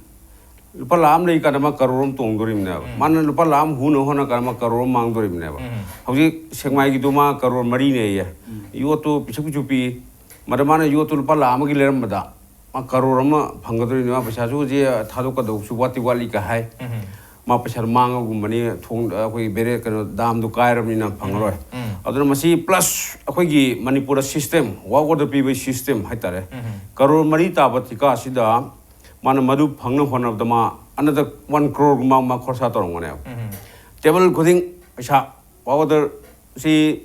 ꯂꯨꯄꯥ ꯂꯥꯈ ꯑꯃ ꯂꯩ ꯀꯥꯟꯗ ꯃꯥ ꯀꯔꯣꯔ ꯑꯃ ꯇꯣꯡꯗꯣꯔꯤꯕꯅꯦꯕ꯫ ꯎꯝ꯫ ꯃꯥꯅ ꯂꯨꯄꯥ ꯂꯥꯈ ꯑꯃ ꯍꯨꯅ ꯍꯣꯠꯅ ꯀꯥꯟꯗ ꯃꯥ ꯀꯔꯣꯔ ꯑꯃ ꯃꯥꯡꯗꯣꯔꯤꯕꯅꯦꯕ꯫ ꯎꯝ꯫ ꯍꯧꯖꯤꯛ ꯁꯦꯛꯃꯥꯏꯒꯤꯗꯨ ꯃꯥ ꯀꯔꯣꯔ ꯃꯔꯤꯅꯦꯌꯦ꯫ ꯎꯝ꯫ ꯌꯣꯠꯇꯨ ꯄꯤꯁꯛ ꯄꯤꯁꯨ ꯄꯤ꯫ ꯃꯗ ꯃꯥꯅ ꯌꯣꯠꯇꯨ ꯂꯨꯄꯥ ꯂꯥꯈ ꯑꯃꯒꯤ ꯂꯩꯔꯝꯕꯗ ꯃꯥ ꯀꯔꯣꯔ ꯑꯃ ꯐꯪꯒꯗꯣꯔꯤꯅꯤ꯫ ꯃꯥ ꯄꯩꯁꯥꯁꯨ ꯍꯧꯖꯤꯛ ꯊꯥꯗꯣꯛꯀꯗꯧꯕꯁꯨ ꯋꯥꯠꯇꯤ ꯋꯥꯠꯂꯤ ꯀ ꯍꯥꯏ꯫ ꯎꯝ꯫ ꯃꯥ ꯄꯩꯁꯥꯗꯣ ꯃꯥꯡꯉꯒꯨꯝꯕꯅꯤ, ꯊꯣꯡ, ꯑꯩꯈꯣꯏ ꯕꯦꯔꯦ-, ꯀꯩꯅꯣ, ꯗꯥꯝꯗꯣ ꯀꯥꯏꯔꯕꯅꯤꯅ ꯐꯪꯉꯔꯣꯏ꯫ ꯎꯝ꯫ ꯑꯗꯨꯅ ꯃꯁꯤ plus ꯑꯩꯈꯣꯏꯒꯤ ꯃꯅꯤꯄꯨꯔꯗ system, work order ꯄꯤꯕꯒꯤ system ꯍꯥꯏꯇꯥꯔꯦ꯫ ꯎꯝ꯫ ꯀꯔꯣꯔ ꯃꯔꯤ ꯇꯥꯕ ꯊꯤꯀꯥꯁꯤꯗ ꯃꯥꯅ ꯃꯗꯨ ꯐꯪꯅ ꯍꯣꯠꯅꯕꯗ ꯃꯥ another one crore ꯒꯨꯝꯕ ꯃꯥ ꯈꯣꯔꯁꯥ ꯇꯧꯔꯝꯒꯅꯦꯕ꯫ ꯎꯝ꯫ Table ꯈꯨꯗꯤꯡ ꯄꯩꯁꯥ, work order ꯁꯤ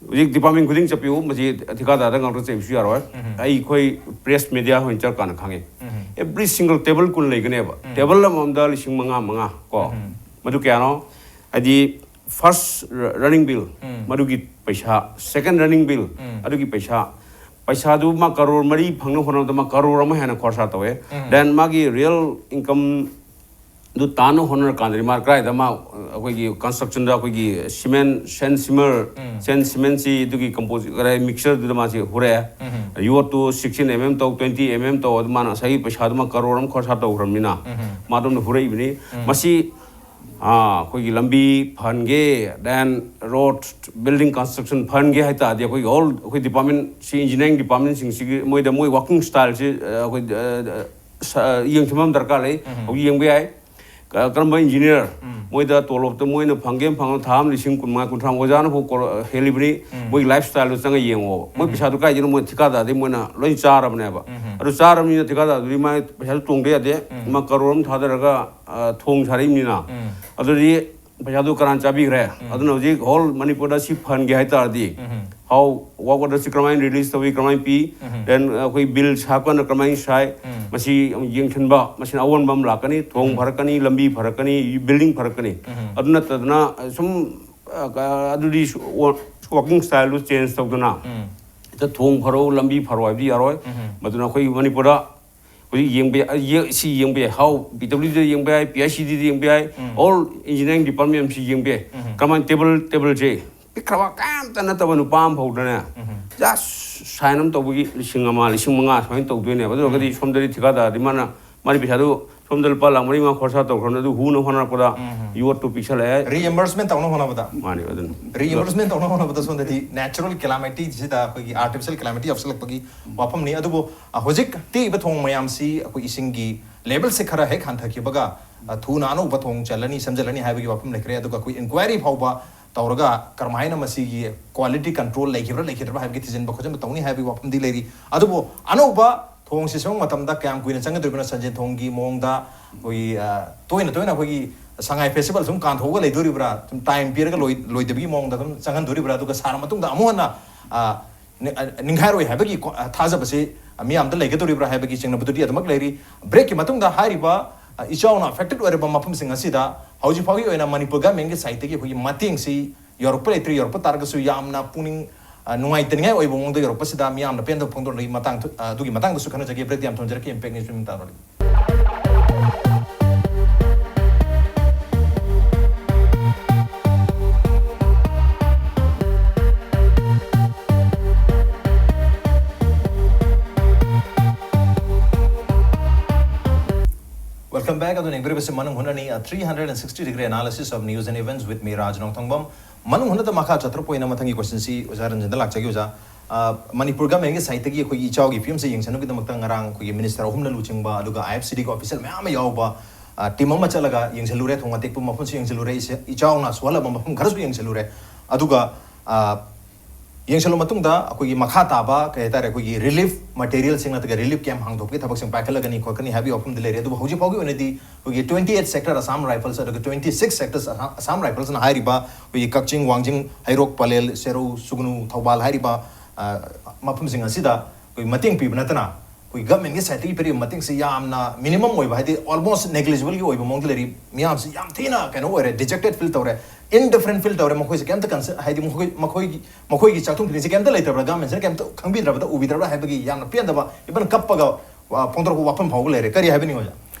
ꯍꯧꯖꯤꯛ department ꯈꯨꯗꯤꯡ ꯆꯠꯄꯤꯌꯨ, ꯃꯁꯤ ꯊꯤꯀꯥꯗꯥꯔꯗ ꯉꯥꯛꯇ ꯆꯩꯕꯁꯨ ꯌꯥꯔꯣꯏ꯫ ꯎꯝ꯫ ꯑꯩꯈꯣꯏ press media ꯑꯣꯏꯅ ꯆꯠꯂꯀꯥꯟꯗ ꯈꯪꯉꯤ꯫ ꯎꯝ꯫ Every single table ꯀꯨꯟ ꯂꯩꯒꯅꯦꯕ꯫ ꯎꯝ꯫ Table ꯑꯃꯃꯝꯗ ꯂꯤꯁꯤꯡ ꯃꯉꯥ, ꯃꯉꯥ ꯀꯣ꯫ ꯎꯝ꯫ ꯃꯗꯨ ꯀꯌꯥꯅꯣ? ꯍꯥꯏꯗꯤ first running bill, ꯎꯝ꯫ ꯃꯗꯨꯒꯤ ꯄꯩꯁꯥ, second running bill, ꯎꯝ꯫ ꯑꯗꯨꯒꯤ ꯄꯩꯁꯥ, ꯄꯩꯁꯥꯗꯨ ꯃꯥ ꯀꯔꯣꯔ ꯃꯔꯤ ꯐꯪꯅ ꯍꯣꯠꯅꯕꯗ ꯃꯥ ꯀꯔꯣꯔ ꯑꯃ ꯍꯦꯟꯅ ꯈꯣꯔꯁꯥ ꯇꯧꯋꯦ꯫ ꯎꯝ꯫ Then ꯃꯥꯒꯤ real income ꯗꯨ ꯇꯥꯟꯅ ꯍꯣꯠꯅꯔꯀꯥꯟꯗꯗꯤ ꯃꯥ ꯀꯗꯥꯏꯗ ꯃꯥ, ꯑꯩꯈꯣꯏꯒꯤ construction ꯗ ꯑꯩꯈꯣꯏꯒꯤ cement, sand simmer, ꯎꯝ꯫ Sand cement ꯁꯤ ꯑꯗꯨꯒꯤ composi-, ꯀꯗꯥꯏ mixture ꯗꯨꯗ ꯃꯥꯁꯤ ꯍꯨꯔꯛꯑꯦ꯫ ꯎꯝ꯫ ꯌꯣꯠꯇꯨ sixteen M M ꯇꯧ, twenty M M ꯇꯧ, ꯑꯗꯨ ꯃꯥꯅ ꯉꯁꯥꯏꯒꯤ ꯄꯩꯁꯥꯗꯨ ꯃꯥ ꯀꯔꯣꯔ ꯑꯃ ꯈꯣꯔꯁꯥ ꯇꯧꯈ꯭ꯔꯕꯅꯤꯅ ꯎꯝ꯫ ꯃꯥ ꯑꯗꯨꯝꯅ ꯍꯨꯔꯛꯏꯕꯅꯤ꯫ ꯎꯝ꯫ ꯃꯁꯤ, ꯑꯥ, ꯑꯩꯈꯣꯏꯒꯤ ꯂꯝꯕꯤ ꯐꯍꯟꯒꯦ, then road building construction ꯐꯍꯟꯒꯦ ꯍꯥꯏ ꯇꯥꯔꯗꯤ ꯑꯩꯈꯣꯏꯒꯤ all ꯑꯩꯈꯣꯏ department ꯁꯤ, engineering department ꯁꯤꯡꯁꯤꯒꯤ ꯃꯣꯏꯗ ꯃꯣꯏ working style ꯁꯤ, ꯑ, ꯑꯩꯈꯣꯏ, ꯑ, ꯁ-, ꯌꯦꯡꯁꯤꯟꯕ ꯑꯃ ꯗꯔꯀꯥꯔ ꯂꯩ꯫ ꯎꯝ꯫ ꯍꯧꯖꯤꯛ ꯌꯦꯡꯕ ꯌꯥꯏ꯫ ꯀ-, ꯀꯔꯝꯕ engineer? ꯎꯝ꯫ ꯃꯣꯏꯗ ꯇꯣꯂꯣꯞꯇ ꯃꯣꯏꯅ ꯐꯪꯒꯦ ꯐꯪꯉ ꯊꯥ ꯑꯃ ꯂꯤꯁꯤꯡ ꯀꯨꯟ ꯃꯉꯥ, ꯀꯨꯟꯊ꯭ꯔꯥ, ꯑꯣꯖꯥꯅ ꯐꯥꯎ ꯀꯣ-, ꯍꯦꯜꯂꯤꯕꯅꯤ꯫ ꯎꯝ꯫ ꯃꯣꯏꯒꯤ lifestyle ꯗꯨ ꯆꯪꯉ ꯌꯦꯡꯉꯣꯕ꯫ ꯃꯣꯏ ꯎꯝ꯫ ꯄꯩꯁꯥꯗꯨ ꯀꯥꯏꯗꯩꯅꯣ ꯃꯣꯏ ꯊꯤꯀꯥꯗꯥꯔꯗꯩ ꯃꯣꯏꯅ ꯂꯣꯏ ꯆꯥꯔꯕꯅꯦꯕ꯫ ꯎꯝ꯫ ꯑꯗꯨ ꯆꯥꯔꯕꯅꯤꯅ ꯊꯤꯀꯥꯗꯥꯔꯗꯨꯗꯤ ꯃꯥꯏ ꯄꯩꯁꯥꯗꯨ ꯇꯣꯡꯗ ꯌꯥꯗꯦ꯫ ꯎꯝ꯫ ꯃꯥ ꯀꯔꯣꯔ ꯑꯃ ꯊꯥꯗꯔꯒ, ꯑ, ꯊꯣꯡ ꯁꯥꯔꯛꯏꯕꯅꯤꯅ꯫ ꯎꯝ꯫ ꯑꯗꯨꯗꯤ ꯄꯩꯁꯥꯗꯨ ꯀꯅꯥꯅ ꯆꯥꯕꯤꯈ꯭ꯔꯦ? ꯎꯝ꯫ ꯑꯗꯨꯅ ꯍꯧꯖꯤꯛ whole ꯃꯅꯤꯄꯨꯔꯗ ꯁꯤ ꯐꯍꯟꯒꯦ ꯍꯥꯏ ꯇꯥꯔꯗꯤ, ꯎꯝ꯫ How work order ꯁꯤ ꯀꯔꯝꯍꯥꯏꯅ release ꯇꯧꯏ, ꯀꯔꯝꯍꯥꯏꯅ ꯄꯤ, ꯎꯝ꯫ Then ꯑꯩꯈꯣꯏ bill ꯁꯥꯀꯥꯟꯗ ꯀꯔꯝꯍꯥꯏꯅ ꯁꯥꯏ, ꯎꯝ꯫ ꯃꯁꯤ ꯑꯃꯨꯛ ꯌꯦꯡꯁꯤꯟꯕ, ꯃꯁꯤꯅ ꯑꯑꯣꯟꯕ ꯑꯃ ꯂꯥꯛꯀꯅꯤ, ꯊꯣꯡ ꯎꯝ꯫ ꯐꯔꯛꯀꯅꯤ, ꯂꯝꯕꯤ ꯐꯔꯛꯀꯅꯤ, building ꯐꯔꯛꯀꯅꯤ꯫ ꯎꯝ꯫ ꯑꯗꯨ ꯅꯠꯇꯗꯅ, ꯑ, ꯁꯨꯝ, ꯑ, ꯀ-, ꯑꯗꯨꯗꯤ ꯁꯨ-, ꯋ-, working style ꯗꯨ change ꯇꯧꯗꯅ, ꯎꯝ꯫ ꯍꯦꯛꯇ ꯊꯣꯡ ꯐꯔꯣ, ꯂꯝꯕꯤ ꯐꯔꯣ ꯍꯥꯏꯕꯗꯤ ꯌꯥꯔꯣꯏ꯫ ꯎꯝ꯫ ꯃꯗꯨꯅ ꯑꯩꯈꯣꯏ ꯃꯅꯤꯄꯨꯔꯗ ꯍꯧꯖꯤꯛ ꯌꯦꯡꯕ ꯌꯥꯏ, ꯌꯦ-, ꯁꯤ ꯌꯦꯡꯕ ꯌꯥꯏ, how P W D ꯗ ꯌꯦꯡꯕ ꯌꯥꯏ, P I C D ꯗ ꯌꯦꯡꯕ ꯌꯥꯏ, ꯎꯝ꯫ All engineering department ꯁꯤ ꯌꯦꯡꯕ ꯌꯥꯏ꯫ ꯎꯝ꯫ ꯀꯃꯥꯏꯅ table, table ꯁꯦ ꯄꯤꯛꯈ꯭ꯔꯕ ꯀꯩꯝꯇ ꯅꯠꯇꯕ ꯅꯨꯄꯥ ꯑꯃ ꯐꯥꯎꯗꯅꯦ, ꯎꯝ꯫ Just sign ꯑꯃ ꯇꯧꯕꯒꯤ ꯂꯤꯁꯤꯡ ꯑꯃ, ꯂꯤꯁꯤꯡ ꯃꯉꯥ ꯁꯨꯃꯥꯏꯅ ꯇꯧꯗꯣꯏꯅꯦꯕ꯫ ꯑꯗꯨ ꯑꯣꯏꯔꯒꯗꯤ ꯎꯝ꯫ ꯁꯣꯝꯗꯗꯤ ꯊꯤꯀꯥꯗꯥꯔꯗꯤ ꯃꯥꯅ ꯃꯥꯅꯤ, ꯄꯩꯁꯥꯗꯨ ꯁꯣꯝꯗ ꯂꯨꯄꯥ ꯂꯥꯛ ꯃꯔꯤ ꯃꯉꯥ ꯈꯣꯔꯁꯥ ꯇꯧꯈ꯭ꯔꯕꯅꯤ, ꯑꯗꯨ ꯍꯨꯅ ꯍꯣꯠꯅꯔꯛꯄꯗ ꯎꯝ. ꯌꯣꯠꯇꯨ ꯄꯤꯛꯁꯜꯂꯛꯑꯦ꯫ Reimbursement ꯇꯧꯅꯕ ꯍꯣꯠꯅꯕꯗ ꯃꯥꯅꯤ, ꯑꯗꯨꯅ Reimbursement ꯇꯧꯅꯕ ꯍꯣꯠꯅꯕꯗ ꯁꯣꯝꯗꯗꯤ natural calamity ꯁꯤꯗ ꯑꯩꯈꯣꯏꯒꯤ artificial calamity ꯌꯥꯎꯁꯜꯂꯛꯄꯒꯤ ꯋꯥꯐꯝꯅꯤ꯫ ꯑꯗꯨꯕꯨ ꯑ, ꯍꯧꯖꯤꯛ ꯇꯦꯛꯏꯕ ꯊꯣꯡ ꯃꯌꯥꯝꯁꯤ ꯑꯩꯈꯣꯏ ꯏꯁꯤꯡꯒꯤ level ꯁꯦ ꯈꯔ ꯍꯦꯛ ꯍꯟꯊꯈꯤꯕꯒ ꯑ, ꯊꯨꯅ ꯑꯅꯧꯕ ꯊꯣꯡ ꯆꯜꯂꯅꯤ, ꯁꯦꯝꯖꯤꯜꯂꯅꯤ ꯍꯥꯏꯕꯒꯤ ꯋꯥꯐꯝ ꯂꯩꯈ꯭ꯔꯦ꯫ ꯑꯗꯨꯒ ꯑꯩꯈꯣꯏ inquiry ꯐꯥꯎꯕ ꯇꯧꯔꯒ ꯀꯔꯝꯍꯥꯏꯅ ꯃꯁꯤꯒꯤ quality control ꯂꯩꯈꯤꯕ꯭ꯔꯥ ꯂꯩꯈꯤꯗ꯭ꯔꯕ꯭ꯔꯥ ꯍꯥꯏꯕꯒꯤ ꯊꯤꯖꯤꯟꯕ ꯈꯣꯠꯆꯤꯟꯕ ꯇꯧꯅꯤ ꯍꯥꯏꯕꯒꯤ ꯋꯥꯐꯝꯗꯤ ꯂꯩꯔꯤ꯫ ꯑꯗꯨꯕꯨ ꯑꯅꯧꯕ ꯊꯣꯡꯁꯤ ꯁꯦꯝꯕ ꯃꯇꯝꯗ ꯀꯌꯥꯝ ꯀꯨꯏꯅ ꯆꯪꯒꯗꯧꯔꯤꯕꯅꯣ? ꯁꯟꯖꯦꯟ ꯊꯣꯡꯒꯤ ꯃꯑꯣꯡꯗ ꯑꯩꯈꯣꯏꯒꯤ ꯑ, ꯇꯣꯏꯅ ꯇꯣꯏꯅ ꯑꯩꯈꯣꯏꯒꯤ ꯁꯉꯥꯏ festival ꯁꯨꯝ ꯀꯥꯟꯊꯣꯛꯑꯒ ꯂꯩꯗꯣꯔꯤꯕ꯭ꯔꯥ? ꯁꯨꯝ time ꯄꯤꯔꯒ ꯂꯣꯏ-, ꯂꯣꯏꯗꯕꯒꯤ ꯃꯑꯣꯡꯗ ꯑꯗꯨꯝ ꯆꯪꯍꯟꯗꯣꯔꯤꯕ꯭ꯔꯥ? ꯑꯗꯨꯒ ꯁꯥꯔ ꯃꯇꯨꯡꯗ ꯑꯃꯨꯛ ꯍꯟꯅ ꯑ, ꯅꯤ-, ꯑ, ꯅꯤꯡꯈꯥꯏꯔꯣꯏ ꯍꯥꯏꯕꯒꯤ ꯀꯣ-, ꯑ, ꯊꯥꯖꯕꯁꯤ, ꯑ, ꯃꯤꯌꯥꯝꯗ ꯂꯩꯒꯗꯧꯔꯤꯕ꯭ꯔꯥ ꯍꯥꯏꯕꯒꯤ ꯆꯤꯡꯅꯕꯗꯨꯗꯤ ꯑꯗꯨꯃꯛ ꯂꯩꯔꯤ꯫ Break ꯀꯤ ꯃꯇꯨꯡꯗ ꯍꯥꯏꯔꯤꯕ, ꯑ, ꯏꯆꯥꯎꯅ affected ꯑꯣꯏꯔꯕ ꯃꯐꯝꯁꯤꯡ ꯑꯁꯤꯗ ꯍꯧꯖꯤꯛ ꯐꯥꯎꯒꯤ ꯑꯣꯏꯅ ꯃꯅꯤꯄꯨꯔ government ꯀꯤ side ꯇꯒꯤ ꯑꯩꯈꯣꯏꯒꯤ ꯃꯇꯦꯡꯁꯤ ꯌꯧꯔꯛꯄ ꯂꯩꯇ꯭ꯔꯤ꯫ ꯌꯧꯔꯛꯄ ꯇꯥꯔꯒꯁꯨ ꯌꯥꯝꯅ ꯄꯨꯛꯅꯤꯡ, ꯑ, ꯅꯨꯡꯉꯥꯏꯇꯅꯤꯡꯉꯥꯏ ꯑꯣꯏꯕ ꯃꯑꯣꯡꯗ ꯌꯧꯔꯛꯄꯁꯤꯗ ꯃꯤꯌꯥꯝꯅ ꯄꯦꯟꯗꯕ ꯐꯣꯡꯗꯣꯔꯛꯂꯤ꯫ ꯃꯇꯥꯡ ꯊꯨ-, ꯑ, ꯑꯗꯨꯒꯤ ꯃꯇꯥꯡꯗꯁꯨ ꯈꯟꯅꯖꯒꯦ꯫ Break ꯇꯤ ꯌꯥꯝ ꯊꯨꯅ ꯖꯔꯛꯀꯦ꯫ Impact News ꯃꯤꯃꯤ ꯇꯥꯔꯣ꯫ Welcome back. ꯑꯗꯨꯅ ꯌꯦꯡꯕꯤꯔꯤꯕꯁꯤ ꯃꯅꯨꯡ ꯍꯨꯠꯅꯅꯤ, a three hundred and sixty degree analysis of news and events with me, ꯔꯥꯖ ꯅꯣꯡꯊꯣꯡꯕꯝ꯫ ꯃꯅꯨꯡ ꯍꯨꯠꯅꯗ ꯃꯈꯥ ꯆꯠꯊꯔꯛꯄ ꯑꯣꯏꯅ ꯃꯊꯪꯒꯤ question ꯁꯤ ꯑꯣꯖꯥ ꯔꯟꯖꯟꯗ ꯂꯥꯛꯆꯒꯦ, ꯑꯣꯖꯥ꯫ ꯑ, ꯃꯅꯤꯄꯨꯔ government ꯀꯤ side ꯇꯒꯤ ꯑꯩꯈꯣꯏꯒꯤ ꯏꯆꯥꯎꯒꯤ ꯐꯤꯕꯝꯁꯦ ꯌꯦꯡꯁꯤꯟꯅꯕꯒꯤꯗꯃꯛꯇ ꯉꯔꯥꯡ ꯑꯩꯈꯣꯏꯒꯤ minister ꯑꯍꯨꯝꯅ ꯂꯨꯆꯤꯡꯕ, ꯑꯗꯨꯒ I F C D ꯒꯤ official ꯃꯌꯥꯝ ꯑꯃ ꯌꯥꯎꯕ, ꯑ, team ꯑꯃ ꯆꯠꯂꯒ ꯌꯦꯡꯁꯤꯜꯂꯨꯔꯦ, ꯊꯣꯡ ꯑꯇꯦꯛꯄ ꯃꯐꯝꯁꯨ ꯌꯦꯡꯁꯤꯜꯂꯨꯔꯦ, ꯏꯁꯦ-, ꯏꯆꯥꯎꯅ ꯁꯣꯛꯍꯜꯂꯕ ꯃꯐꯝ ꯈꯔꯁꯨ ꯌꯦꯡꯁꯤꯜꯂꯨꯔꯦ꯫ ꯑꯗꯨꯒ, ꯑ, ꯌꯦꯡꯁꯤꯜꯂꯨ ꯃꯇꯨꯡꯗ ꯑꯩꯈꯣꯏꯒꯤ ꯃꯈꯥ ꯇꯥꯕ, ꯀꯩ ꯍꯥꯏꯇꯥꯔꯦ, ꯑꯩꯈꯣꯏꯒꯤ relief material ꯁꯤꯡ ꯅꯠꯇ꯭ꯔꯒ relief camp ꯍꯥꯡꯗꯣꯛꯄꯒꯤ ꯊꯕꯛꯁꯤꯡ ꯄꯥꯏꯈꯠꯂꯒꯅꯤ ꯈꯣꯠꯀꯅꯤ ꯍꯥꯏꯕꯒꯤ ꯋꯥꯐꯝꯗꯤ ꯂꯩꯔꯦ꯫ ꯑꯗꯨꯕꯨ ꯍꯧꯖꯤꯛ ꯐꯥꯎꯒꯤ ꯑꯣꯏꯅꯗꯤ ꯑꯩꯈꯣꯏꯒꯤ twenty eight sector Assam Rifles ꯑꯗꯨꯒ twenty six sectors Assam, Assam Rifles ꯅ ꯍꯥꯏꯔꯤꯕ ꯑꯩꯈꯣꯏꯒꯤ ꯀꯛꯆꯤꯡ, ꯋꯥꯡꯖꯤꯡ, ꯍꯩꯔꯣꯛ, ꯄꯂꯦꯜ, ꯁꯦꯔꯧ, ꯁꯨꯒꯅꯨ, ꯊꯧꯕꯥꯜ ꯍꯥꯏꯔꯤꯕ, ꯑ, ꯃꯐꯝꯁꯤꯡ ꯑꯁꯤꯗ ꯑꯩꯈꯣꯏ ꯃꯇꯦꯡ ꯄꯤꯕ ꯅꯠꯇꯅ ꯑꯩꯈꯣꯏ government ꯀꯤ side ꯇꯒꯤ ꯄꯤꯔꯤꯕ ꯃꯇꯦꯡꯁꯤ ꯌꯥꯝꯅ minimum ꯑꯣꯏꯕ, ꯍꯥꯏꯗꯤ almost negligible ꯒꯤ ꯑꯣꯏꯕ ꯃꯑꯣꯡꯗ ꯂꯩꯔꯤ꯫ ꯃꯤꯌꯥꯝꯁꯤ ꯌꯥꯝ ꯊꯤꯅ ꯀꯩꯅꯣ ꯑꯣꯏꯔꯦ, dejected feel ꯇꯧꯔꯦ, indifferent feel ꯇꯧꯔꯦ꯫ ꯃꯈꯣꯏꯁꯦ ꯀꯩꯝꯇ concern, ꯍꯥꯏꯗꯤ ꯃꯈꯣꯏ, ꯃꯈꯣꯏꯒꯤ, ꯃꯈꯣꯏꯒꯤ ꯆꯥꯛꯊꯨꯝ feeling ꯁꯦ ꯀꯩꯝꯇ ꯂꯩꯇꯕ꯭ꯔꯥ? Government ꯁꯤꯅ ꯀꯩꯝꯇ ꯈꯪꯕꯤꯗ꯭ꯔꯕꯗ, ꯎꯕꯤꯗ꯭ꯔꯕ꯭ꯔꯥ ꯍꯥꯏꯕꯒꯤ ꯌꯥꯝꯅ ꯄꯦꯟꯗꯕ, even ꯀꯞꯄꯒ, ꯑ, ꯐꯣꯡꯗꯣꯔꯛꯄ ꯋꯥꯐꯝ ꯐꯥꯎꯕ ꯂꯩꯔꯦ꯫ ꯀꯔꯤ ꯍꯥꯏꯕꯤꯅꯤꯡꯉꯤ, ꯑꯣꯖꯥ?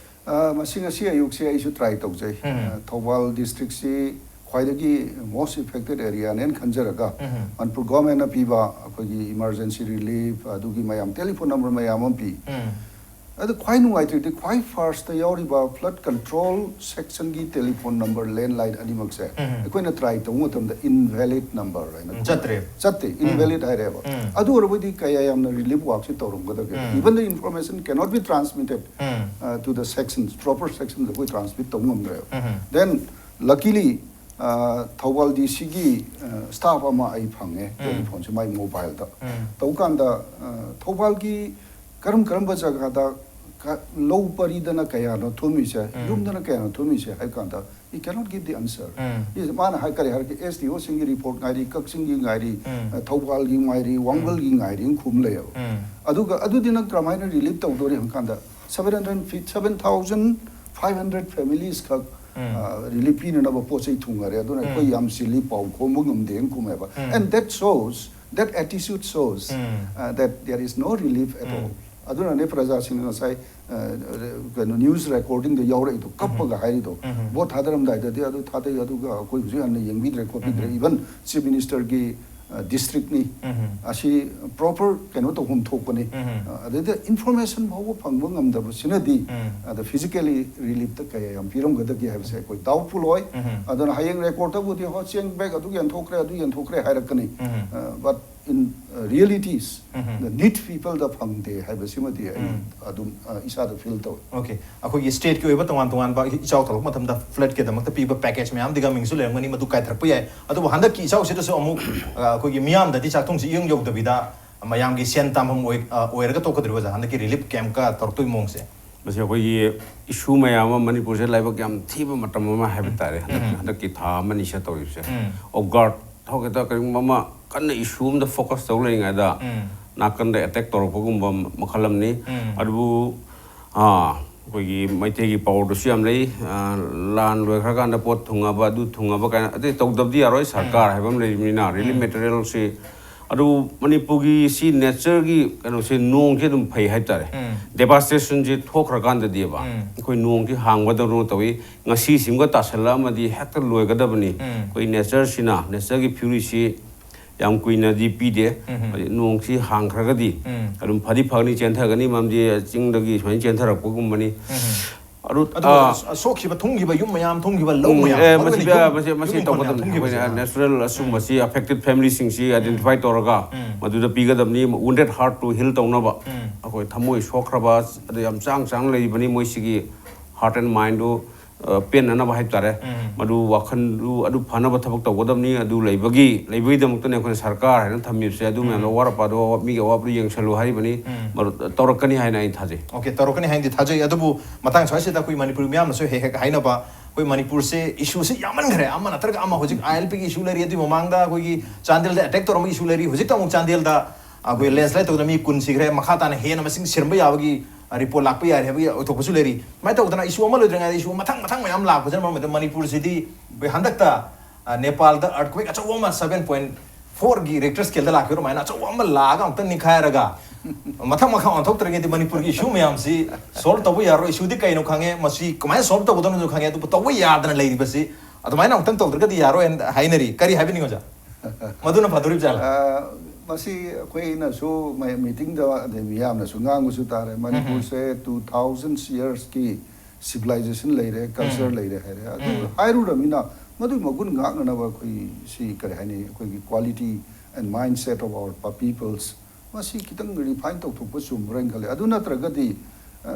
ꯑ, ꯃꯁꯤ ꯉꯁꯤ ꯑꯌꯨꯛꯁꯦ ꯑꯩꯁꯨ try ꯇꯧꯖꯩ꯫ ꯎꯝ꯫ ꯑ, ꯊꯧꯕꯥꯜ district ꯁꯤ ꯈ꯭ꯋꯥꯏꯗꯒꯤ most affected area ꯅꯦꯅ ꯈꯟꯖꯔꯒ, ꯎꯝ꯫ ꯃꯅꯤꯄꯨꯔ government ꯅ ꯄꯤꯕ ꯑꯩꯈꯣꯏꯒꯤ emergency relief, ꯑꯗꯨꯒꯤ ꯃꯌꯥꯝ, telephone number ꯃꯌꯥꯝ ꯑꯃ ꯄꯤ꯫ ꯎꯝ꯫ ꯑꯗ ꯈ꯭ꯋꯥꯏ ꯅꯨꯡꯉꯥꯏꯇ꯭ꯔꯤꯗꯤ ꯈ꯭ꯋꯥꯏ ꯐꯥꯔꯁꯇ ꯌꯥꯎꯔꯤꯕ flood control sectionꯒꯤ telephone number, landline ꯑꯅꯤꯃꯛꯁꯦ ꯎꯝ. ꯑꯩꯈꯣꯏꯅ try ꯇꯧꯕ ꯃꯇꯝꯗ invalid number ꯍꯥꯏꯅ ꯎꯝ, ꯆꯠꯇ꯭ꯔꯦ. ꯆꯠꯇꯦ, ꯎꯝ. invalid ꯍꯥꯏꯔꯦꯕ꯫ ꯎꯝ. ꯑꯗꯨ ꯑꯣꯏꯔꯕꯗꯤ ꯀꯌꯥ ꯌꯥꯝꯅ relief workꯁꯤ ꯇꯧꯔꯝꯒꯗꯒꯦ? Um. Even the information cannot be transmitted um. uh, to the sections, proper sections ꯑꯩꯈꯣꯏ transmit ꯇꯧꯕ ꯉꯝꯗ꯭ꯔꯦꯕ꯫ ꯎꯝ. Then luckily uh, Thoubal DCꯒꯤ uh, staff ꯑꯃ ꯑꯩ ꯐꯪꯉꯦ ꯎꯝ. telephoneꯁꯦ ꯃꯥꯏ mobileꯗ꯫ ꯎꯝ. ꯇꯧꯕ ꯀꯥꯟꯗ uh, ꯊꯧꯕꯥꯜꯒꯤ ꯀꯔꯝ ꯀꯔꯝꯕ ꯖꯒꯥꯗ ꯀ- ꯂꯧ ꯄꯔꯤꯗꯅ ꯀꯌꯥꯅꯣ ꯊꯨꯝꯃꯤꯁꯦ, ꯎꯝ. ꯌꯨꯝꯗꯅ ꯀꯌꯥꯅꯣ ꯊꯨꯝꯃꯤꯁꯦ ꯍꯥꯏꯕ ꯀꯥꯟꯗ he cannot give the answer꯫ Um. Is- ꯃꯥꯅ ꯍꯥꯏ ꯀꯔꯤ ꯍꯥꯏꯔꯛꯀꯦ? SDOꯁꯤꯡꯒꯤ report ꯉꯥꯏꯔꯤ, ꯀꯛꯆꯤꯡꯒꯤ ꯉꯥꯏꯔꯤ, ꯎꯝ. uh, ꯊꯧꯕꯥꯜꯒꯤ ꯉꯥꯏꯔꯤ, ꯋꯥꯡꯕꯜꯒꯤ ꯉꯥꯏꯔꯤ ꯈꯨꯝ ꯂꯩꯌꯦꯕ꯫ ꯎꯝ. ꯑꯗꯨꯒ ꯑꯗꯨꯗꯤ ꯅꯪ ꯀꯔꯝꯍꯥꯏꯅ relief ꯇꯧꯗꯣꯔꯤ ꯍꯥꯏꯕ ꯀꯥꯟꯗ seven hundred feet, seven thousand five hundred families ꯈꯛ ꯎꯝ. ꯑ, relief ꯄꯤꯅꯅꯕ ꯄꯣꯠ ꯆꯩ ꯊꯨꯡꯉꯔꯦ, ꯑꯗꯨꯅ ꯎꯝ. ꯑꯩꯈꯣꯏ ꯌꯥꯝ ꯆꯤꯜꯂꯤ, ꯄꯥꯎ ꯈꯣꯝꯕ ꯉꯝꯗꯦꯅ ꯈꯨꯝꯃꯦꯕ꯫ ꯎꯝ. And that shows, that attitude shows um. uh, that there is no relief at um. all꯫ ꯑꯗꯨꯅꯅꯦ ꯄ꯭ꯔꯖꯥꯁꯤꯡꯅ ꯉꯁꯥꯏ ꯑ, ꯀꯩꯅꯣ news recordingꯗ ꯌꯥꯎꯔꯛꯏꯗꯣ, ꯀꯞꯄꯒ ꯍꯥꯏꯔꯤꯗꯣ꯫ ꯎꯝ. Vote ꯊꯥꯗꯔꯝꯗꯥꯏꯗꯗꯤ ꯑꯗꯨ ꯊꯥꯗꯩ, ꯑꯗꯨꯒ ꯑꯩꯈꯣꯏ ꯍꯧꯖꯤꯛ ꯍꯟꯅ ꯌꯦꯡꯕꯤꯗ꯭ꯔꯦ ꯈꯣꯠꯄꯤꯗ꯭ꯔꯦ꯫ ꯎꯝ. Even Chief Ministerꯒꯤ ꯑ, districtꯅꯤ, ꯎꯝ. ꯑꯁꯤ proper ꯀꯩꯅꯣ ꯇꯧꯐꯝ ꯊꯣꯛꯄꯅꯤ꯫ ꯎꯝ. ꯑ, ꯑꯗꯩꯗ information ꯐꯥꯎꯕ ꯐꯪꯕ ꯉꯝꯗꯕꯁꯤꯅꯗꯤ ꯎꯝ. ꯑꯗ physically reliefꯇ ꯀꯌꯥ ꯌꯥꯝ ꯄꯤꯔꯝꯒꯗꯒꯦ ꯍꯥꯏꯕꯁꯦ ꯑꯩꯈꯣꯏ doubtful ꯑꯣꯏ꯫ ꯎꯝ. ꯑꯗꯨꯅ ꯍꯌꯦꯡ recordꯇꯕꯨꯗꯤ ꯍꯣ ꯆꯦꯡ bag ꯑꯗꯨ ꯌꯦꯟꯊꯣꯛꯈ꯭ꯔꯦ, ꯑꯗꯨ ꯌꯦꯟꯊꯣꯛꯈ꯭ꯔꯦ ꯍꯥꯏꯔꯛꯀꯅꯤ꯫ ꯎꯝ. ꯑ, but in uh, realities um. the need peopleꯗ ꯐꯪꯗꯦ ꯍꯥꯏꯕꯁꯤꯃꯗꯤ ꯑꯩ ꯎꯝ. ꯑꯗꯨꯝ ꯑ, ꯏꯁꯥꯗ feel ꯇꯧꯏ꯫ Okay, ꯑꯩꯈꯣꯏꯒꯤ stateꯀꯤ ꯑꯣꯏꯕ ꯇꯣꯉꯥꯟ ꯇꯣꯉꯥꯟꯕ ꯏꯆꯥꯎ ꯊꯣꯛꯂꯛꯄ ꯃꯇꯝꯗ floodꯀꯤꯗꯃꯛꯇ ꯄꯤꯕ package ꯃꯌꯥꯝꯗꯤꯒ ꯃꯤꯡꯁꯨ ꯂꯩꯔꯝꯒꯅꯤ, ꯃꯗꯨ ꯀꯥꯏꯊꯔꯛꯄ ꯌꯥꯏ꯫ ꯑꯗꯨꯕꯨ ꯍꯟꯗꯛꯀꯤ ꯏꯆꯥꯎꯁꯤꯗꯁꯨ ꯑꯃꯨꯛ ꯑ, ꯑꯩꯈꯣꯏꯒꯤ ꯃꯤꯌꯥꯝꯗꯗꯤ ꯆꯥꯛꯊꯨꯡꯁꯤ ꯏꯌꯧ ꯌꯧꯗꯕꯤꯗ ꯃꯌꯥꯝꯒꯤ ꯁꯦꯟ ꯇꯥꯟꯐꯝ ꯑꯣꯏ-, ꯑ, ꯑꯣꯏꯔꯒ ꯇꯣꯛꯀꯗꯧꯔꯤꯕ ꯑꯣꯖꯥ, ꯍꯟꯗꯛꯀꯤ relief campꯀ ꯇꯧꯔꯛꯇꯣꯏ ꯃꯑꯣꯡꯁꯦ? ꯃꯁꯤ ꯑꯩꯈꯣꯏꯒꯤ issue ꯃꯌꯥꯝ ꯑꯃ, ꯃꯅꯤꯄꯨꯔꯁꯦ ꯂꯥꯏꯕꯛ ꯌꯥꯝ ꯊꯤꯕ ꯃꯇꯝ ꯑꯃ ꯍꯥꯏꯕ ꯇꯥꯔꯦ꯫ ꯍꯟꯗꯛ- ꯎꯝ. ꯍꯟꯗꯛꯀꯤ ꯊꯥ ꯑꯃ ꯑꯅꯤꯁꯦ ꯇꯧꯔꯤꯕꯁꯦ꯫ ꯎꯝ. Off guard ꯍꯧꯒꯦꯗ ꯀꯔꯤꯒꯨꯝꯕ ꯑꯃ ꯀꯟꯅ issue ꯑꯃꯗ focus ꯇꯧ ꯂꯩꯔꯤꯉꯩꯗ ꯎꯝ. ꯅꯥꯀꯟꯗ attack ꯇꯧꯔꯛꯄꯒꯨꯝꯕ ꯃꯈꯜ ꯑꯃꯅꯤ꯫ ꯎꯝ. ꯑꯗꯨꯕꯨ ꯑꯥ, ꯑꯩꯈꯣꯏꯒꯤ ꯃꯩꯇꯩꯒꯤ ꯄꯥꯎꯗꯁꯨ ꯌꯥꯝ ꯂꯩ꯫ ꯑꯥ, ꯂꯥꯟ ꯂꯣꯏꯈ꯭ꯔꯀꯥꯟꯗ ꯄꯣꯠ ꯊꯨꯡꯉꯕ, ꯑꯗꯨ ꯊꯨꯡꯉꯕ ꯀꯥꯏꯅ, ꯑꯇꯩ ꯇꯧꯗꯕꯗꯤ ꯌꯥꯔꯣꯏ, ꯁꯔꯀꯥꯔ ꯍꯥꯏꯕ ꯑꯃ ꯂꯩꯔꯤꯕꯅꯤꯅ꯫ Relief ꯎꯝ. materialꯁꯤ ꯑꯗꯨ ꯃꯅꯤꯄꯨꯔꯒꯤ ꯁꯤ natureꯒꯤ ꯀꯩꯅꯣꯁꯦ, ꯅꯣꯡꯁꯦ ꯑꯗꯨꯝ ꯐꯩ ꯍꯥꯏꯕ ꯇꯥꯔꯦ꯫ ꯎꯝ. Devastationꯁꯦ ꯊꯣꯛꯈ꯭ꯔꯀꯥꯟꯗꯗꯤꯕ ꯎꯝ. ꯑꯩꯈꯣꯏ ꯅꯣꯡꯁꯤ ꯍꯥꯡꯕꯗꯧꯅ ꯇꯧꯏ꯫ ꯉꯁꯤꯁꯤꯃꯒ ꯇꯥꯁꯜꯂꯛꯑꯃꯗꯤ ꯍꯦꯛꯇ ꯂꯣꯏꯒꯗꯕꯅꯤ꯫ ꯎꯝ. ꯑꯩꯈꯣꯏ natureꯁꯤꯅ, natureꯒꯤ furyꯁꯤ ꯌꯥꯝ ꯀꯨꯏꯅꯗꯤ ꯄꯤꯗꯦ꯫ ꯎꯝ꯫ ꯍꯥꯏꯗꯤ ꯅꯣꯡꯁꯤ ꯍꯥꯡꯈ꯭ꯔꯒꯗꯤ ꯎꯝ꯫ ꯑꯗꯨꯝ ꯐꯗꯤ ꯐꯒꯅꯤ, ꯆꯦꯟꯊꯒꯅꯤ, ꯃꯔꯝꯗꯤ ꯆꯤꯡꯗꯒꯤ ꯁꯨꯃꯥꯏꯅ ꯆꯦꯟꯊꯔꯛꯄꯒꯨꯝꯕꯅꯤ꯫ ꯎꯝ꯫ ꯑꯗꯨ, ꯑꯗꯨꯒ ꯑꯥ, ꯑꯁ-, ꯑꯁ, ꯁꯣꯛꯈꯤꯕ ꯊꯨꯝꯈꯤꯕ ꯌꯨꯝ ꯃꯌꯥꯝ, ꯊꯨꯝꯈꯤꯕ ꯂꯧ ꯎꯝ, ꯃꯌꯥꯝ, ꯑꯦ, ꯃꯔꯨ ꯃꯁꯤ ꯑꯣꯏꯅ ꯄꯤꯌꯥ-, ꯌꯨꯝ, ꯃꯁꯤ, ꯃꯁꯤ ꯌꯨꯝ ꯏꯪꯈꯣꯜ ꯃꯌꯥꯝ ꯇꯧꯒꯗꯕꯅꯤ꯫ ꯊꯨꯝꯈꯤꯕꯁꯦ꯫ ꯑꯩꯈꯣꯏꯅ natural ꯑꯁꯨꯝꯕꯁꯤ affected familyꯁꯤꯡꯁꯤ identify ꯇꯧꯔꯒ ꯎꯝ꯫ ꯃꯗꯨꯗ ꯄꯤꯒꯗꯕꯅꯤ꯫ Wounded heart to heal ꯇꯧꯅꯕ ꯎꯝ꯫ ꯑꯩꯈꯣꯏ ꯊꯃꯣꯏ ꯁꯣꯛꯈ꯭ꯔꯕ, ꯑꯗ ꯌꯥꯝ ꯆꯥꯡ ꯆꯥꯡ ꯂꯩꯔꯤꯕꯅꯤ, ꯃꯣꯏꯁꯤꯒꯤ heart and mindꯗꯨ, ꯑ, ꯄꯦꯟꯅꯅꯕ ꯍꯥꯏꯕ ꯇꯥꯔꯦ꯫ ꯎꯝ꯫ ꯃꯗꯨ ꯋꯥꯈꯜꯗꯨ ꯑꯗꯨ ꯐꯅꯕ ꯊꯕꯛ ꯇꯧꯒꯗꯕꯅꯤ꯫ ꯑꯗꯨ ꯂꯩꯕꯒꯤ, ꯂꯩꯕꯒꯤꯗꯃꯛꯇꯅꯤ ꯑꯩꯈꯣꯏꯅ ꯁꯔꯀꯥꯔ ꯍꯥꯏꯅ ꯊꯝꯃꯤꯕꯁꯦ꯫ ꯑꯗꯨ ꯃꯌꯥꯝꯗꯣ ꯎꯝ꯫ ꯑꯋꯥꯠ ꯑꯄꯥꯗꯣ, ꯃꯤꯒꯤ ꯑꯋꯥꯠꯄꯗꯣ ꯌꯦꯡꯁꯜꯂꯨ ꯍꯥꯏꯔꯤꯕꯅꯤ꯫ ꯎꯝ꯫ ꯃꯗꯨ ꯇꯧꯔꯛꯀꯅꯤ ꯍꯥꯏꯅ ꯑꯩ ꯊꯥꯖꯩ꯫ Okay, ꯇꯧꯔꯛꯀꯅꯤ ꯍꯥꯏꯅꯗꯤ ꯊꯥꯖꯩ꯫ ꯑꯗꯨꯕꯨ ꯃꯇꯥꯡ ꯁ꯭ꯋꯥꯏꯁꯤꯗ ꯑꯩꯈꯣꯏ ꯃꯅꯤꯄꯨꯔ ꯃꯤꯌꯥꯝꯅꯁꯨ ꯍꯦꯛ ꯍꯦꯛ ꯍꯥꯏꯅꯕ, ꯑꯩꯈꯣꯏ ꯃꯅꯤꯄꯨꯔꯁꯦ issueꯁꯦ ꯌꯥꯝꯃꯟꯈ꯭ꯔꯦ꯫ ꯑꯃ ꯅꯠꯇ꯭ꯔꯒ ꯑꯃ, ꯍꯧꯖꯤꯛ ILPꯒꯤ issue ꯂꯩꯔꯤ, ꯑꯗꯨꯒꯤ ꯃꯃꯥꯡꯗ ꯑꯩꯈꯣꯏꯒꯤ ꯆꯥꯟꯗꯦꯜꯗ attack ꯇꯧꯔꯝꯕ issue ꯂꯩꯔꯤ, ꯍꯧꯖꯤꯛꯇ ꯑꯃꯨꯛ ꯆꯥꯟꯗꯦꯜꯗ ꯑꯩꯈꯣꯏ landslide ꯇꯧꯗꯅ ꯃꯤ ꯀꯨꯟ ꯁꯤꯈ꯭ꯔꯦ, ꯃꯈꯥ ꯇꯥꯅ ꯍꯦꯟꯅ ꯃꯁꯤꯡ ꯁꯤꯔꯝꯕ ꯌꯥꯕꯒꯤ, ꯑ, report ꯂꯥꯛꯄ ꯌꯥꯔꯦ ꯍꯥꯏꯕꯒꯤ ꯑꯣꯏꯊꯣꯛꯄꯁꯨ ꯂꯩꯔꯤ꯫ ꯁꯨꯃꯥꯏꯅ ꯇꯧꯗꯅ issue ꯑꯃ ꯂꯣꯏꯗ꯭ꯔꯤꯉꯩꯗ issue ꯃꯊꯪ ꯃꯊꯪ ꯃꯌꯥꯝ ꯂꯥꯛꯄꯁꯤꯅ ꯃꯔꯝ ꯑꯣꯏꯔꯒ ꯃꯅꯤꯄꯨꯔꯁꯤꯗꯤ ꯑꯩꯈꯣꯏ ꯍꯟꯗꯛꯇ, ꯑ, ꯅꯦꯄꯥꯜꯗ earthquake ꯑꯆꯧꯕ ꯑꯃ seven point fourꯒꯤ Richter scaleꯗ ꯂꯥꯛꯈꯤꯕ ꯑꯗꯨꯃꯥꯏꯅ ꯑꯆꯧꯕ ꯑꯃ ꯂꯥꯛꯑꯒ ꯑꯃꯨꯛꯇꯪ ꯅꯤꯡꯈꯥꯏꯔꯒ ꯃꯊꯪ ꯃꯈꯥ ꯑꯣꯟꯊꯣꯛꯇ꯭ꯔꯒꯗꯤ ꯃꯅꯤꯄꯨꯔꯒꯤ issue ꯃꯌꯥꯝꯁꯤ solve ꯇꯧꯕ ꯌꯥꯔꯣꯏ꯫ Issueꯗꯤ ꯀꯩꯅꯣ ꯈꯪꯉꯦ, ꯃꯁꯤ ꯀꯃꯥꯏꯅ solve ꯇꯧꯒꯗꯕꯅꯣꯁꯨ ꯈꯪꯉꯦ, ꯑꯗꯨꯕꯨ ꯇꯧꯕ ꯌꯥꯗꯅ ꯂꯩꯔꯤꯕꯁꯤ ꯑꯗꯨꯃꯥꯏꯅ ꯑꯃꯨꯛꯇꯪ ꯇꯧꯗ꯭ꯔꯒꯗꯤ ꯌꯥꯔꯣꯏ ꯍꯥꯏꯅ ꯍꯥꯏꯅꯔꯤ꯫ ꯀꯔꯤ ꯍꯥꯏꯕꯤꯅꯤꯡꯉꯤ, ꯑꯣꯖꯥ? ꯃꯗꯨꯅ ꯐꯗꯣꯔꯤꯕ ꯖꯥꯠꯂ? ꯑ, ꯃꯁꯤ ꯑꯩꯈꯣꯏꯅꯁꯨ ꯃ-, meetingꯗ, ꯑꯗꯩ ꯃꯤꯌꯥꯝꯅꯁꯨ ꯉꯥꯡꯕꯁꯨ ꯇꯥꯔꯦ, ꯃꯅꯤꯄꯨꯔꯁꯦ two thousand yearsꯀꯤ civilization ꯂꯩꯔꯦ, culture ꯎꯝ꯫ ꯂꯩꯔꯦ ꯍꯥꯏꯔꯦ꯫ ꯑꯗꯨ ꯎꯝ꯫ ꯍꯥꯏꯔꯨꯔꯃꯤꯅ ꯃꯗꯨꯒꯤ ꯃꯒꯨꯟ ꯉꯥꯛꯅꯅꯕ ꯑꯩꯈꯣꯏ ꯁꯤ, ꯀꯔꯤ ꯍꯥꯏꯅꯤ, ꯑꯩꯈꯣꯏꯒꯤ quality and mindset of our pa-, peoples, ꯃꯁꯤ ꯈꯤꯇꯪ refine ꯇꯧꯊꯣꯛꯄ ꯆꯨꯝꯕ꯭ꯔꯥ ꯍꯥꯏꯅ ꯈꯜꯂꯦ꯫ ꯑꯗꯨ ꯅꯠꯇ꯭ꯔꯒꯗꯤ, ꯑ,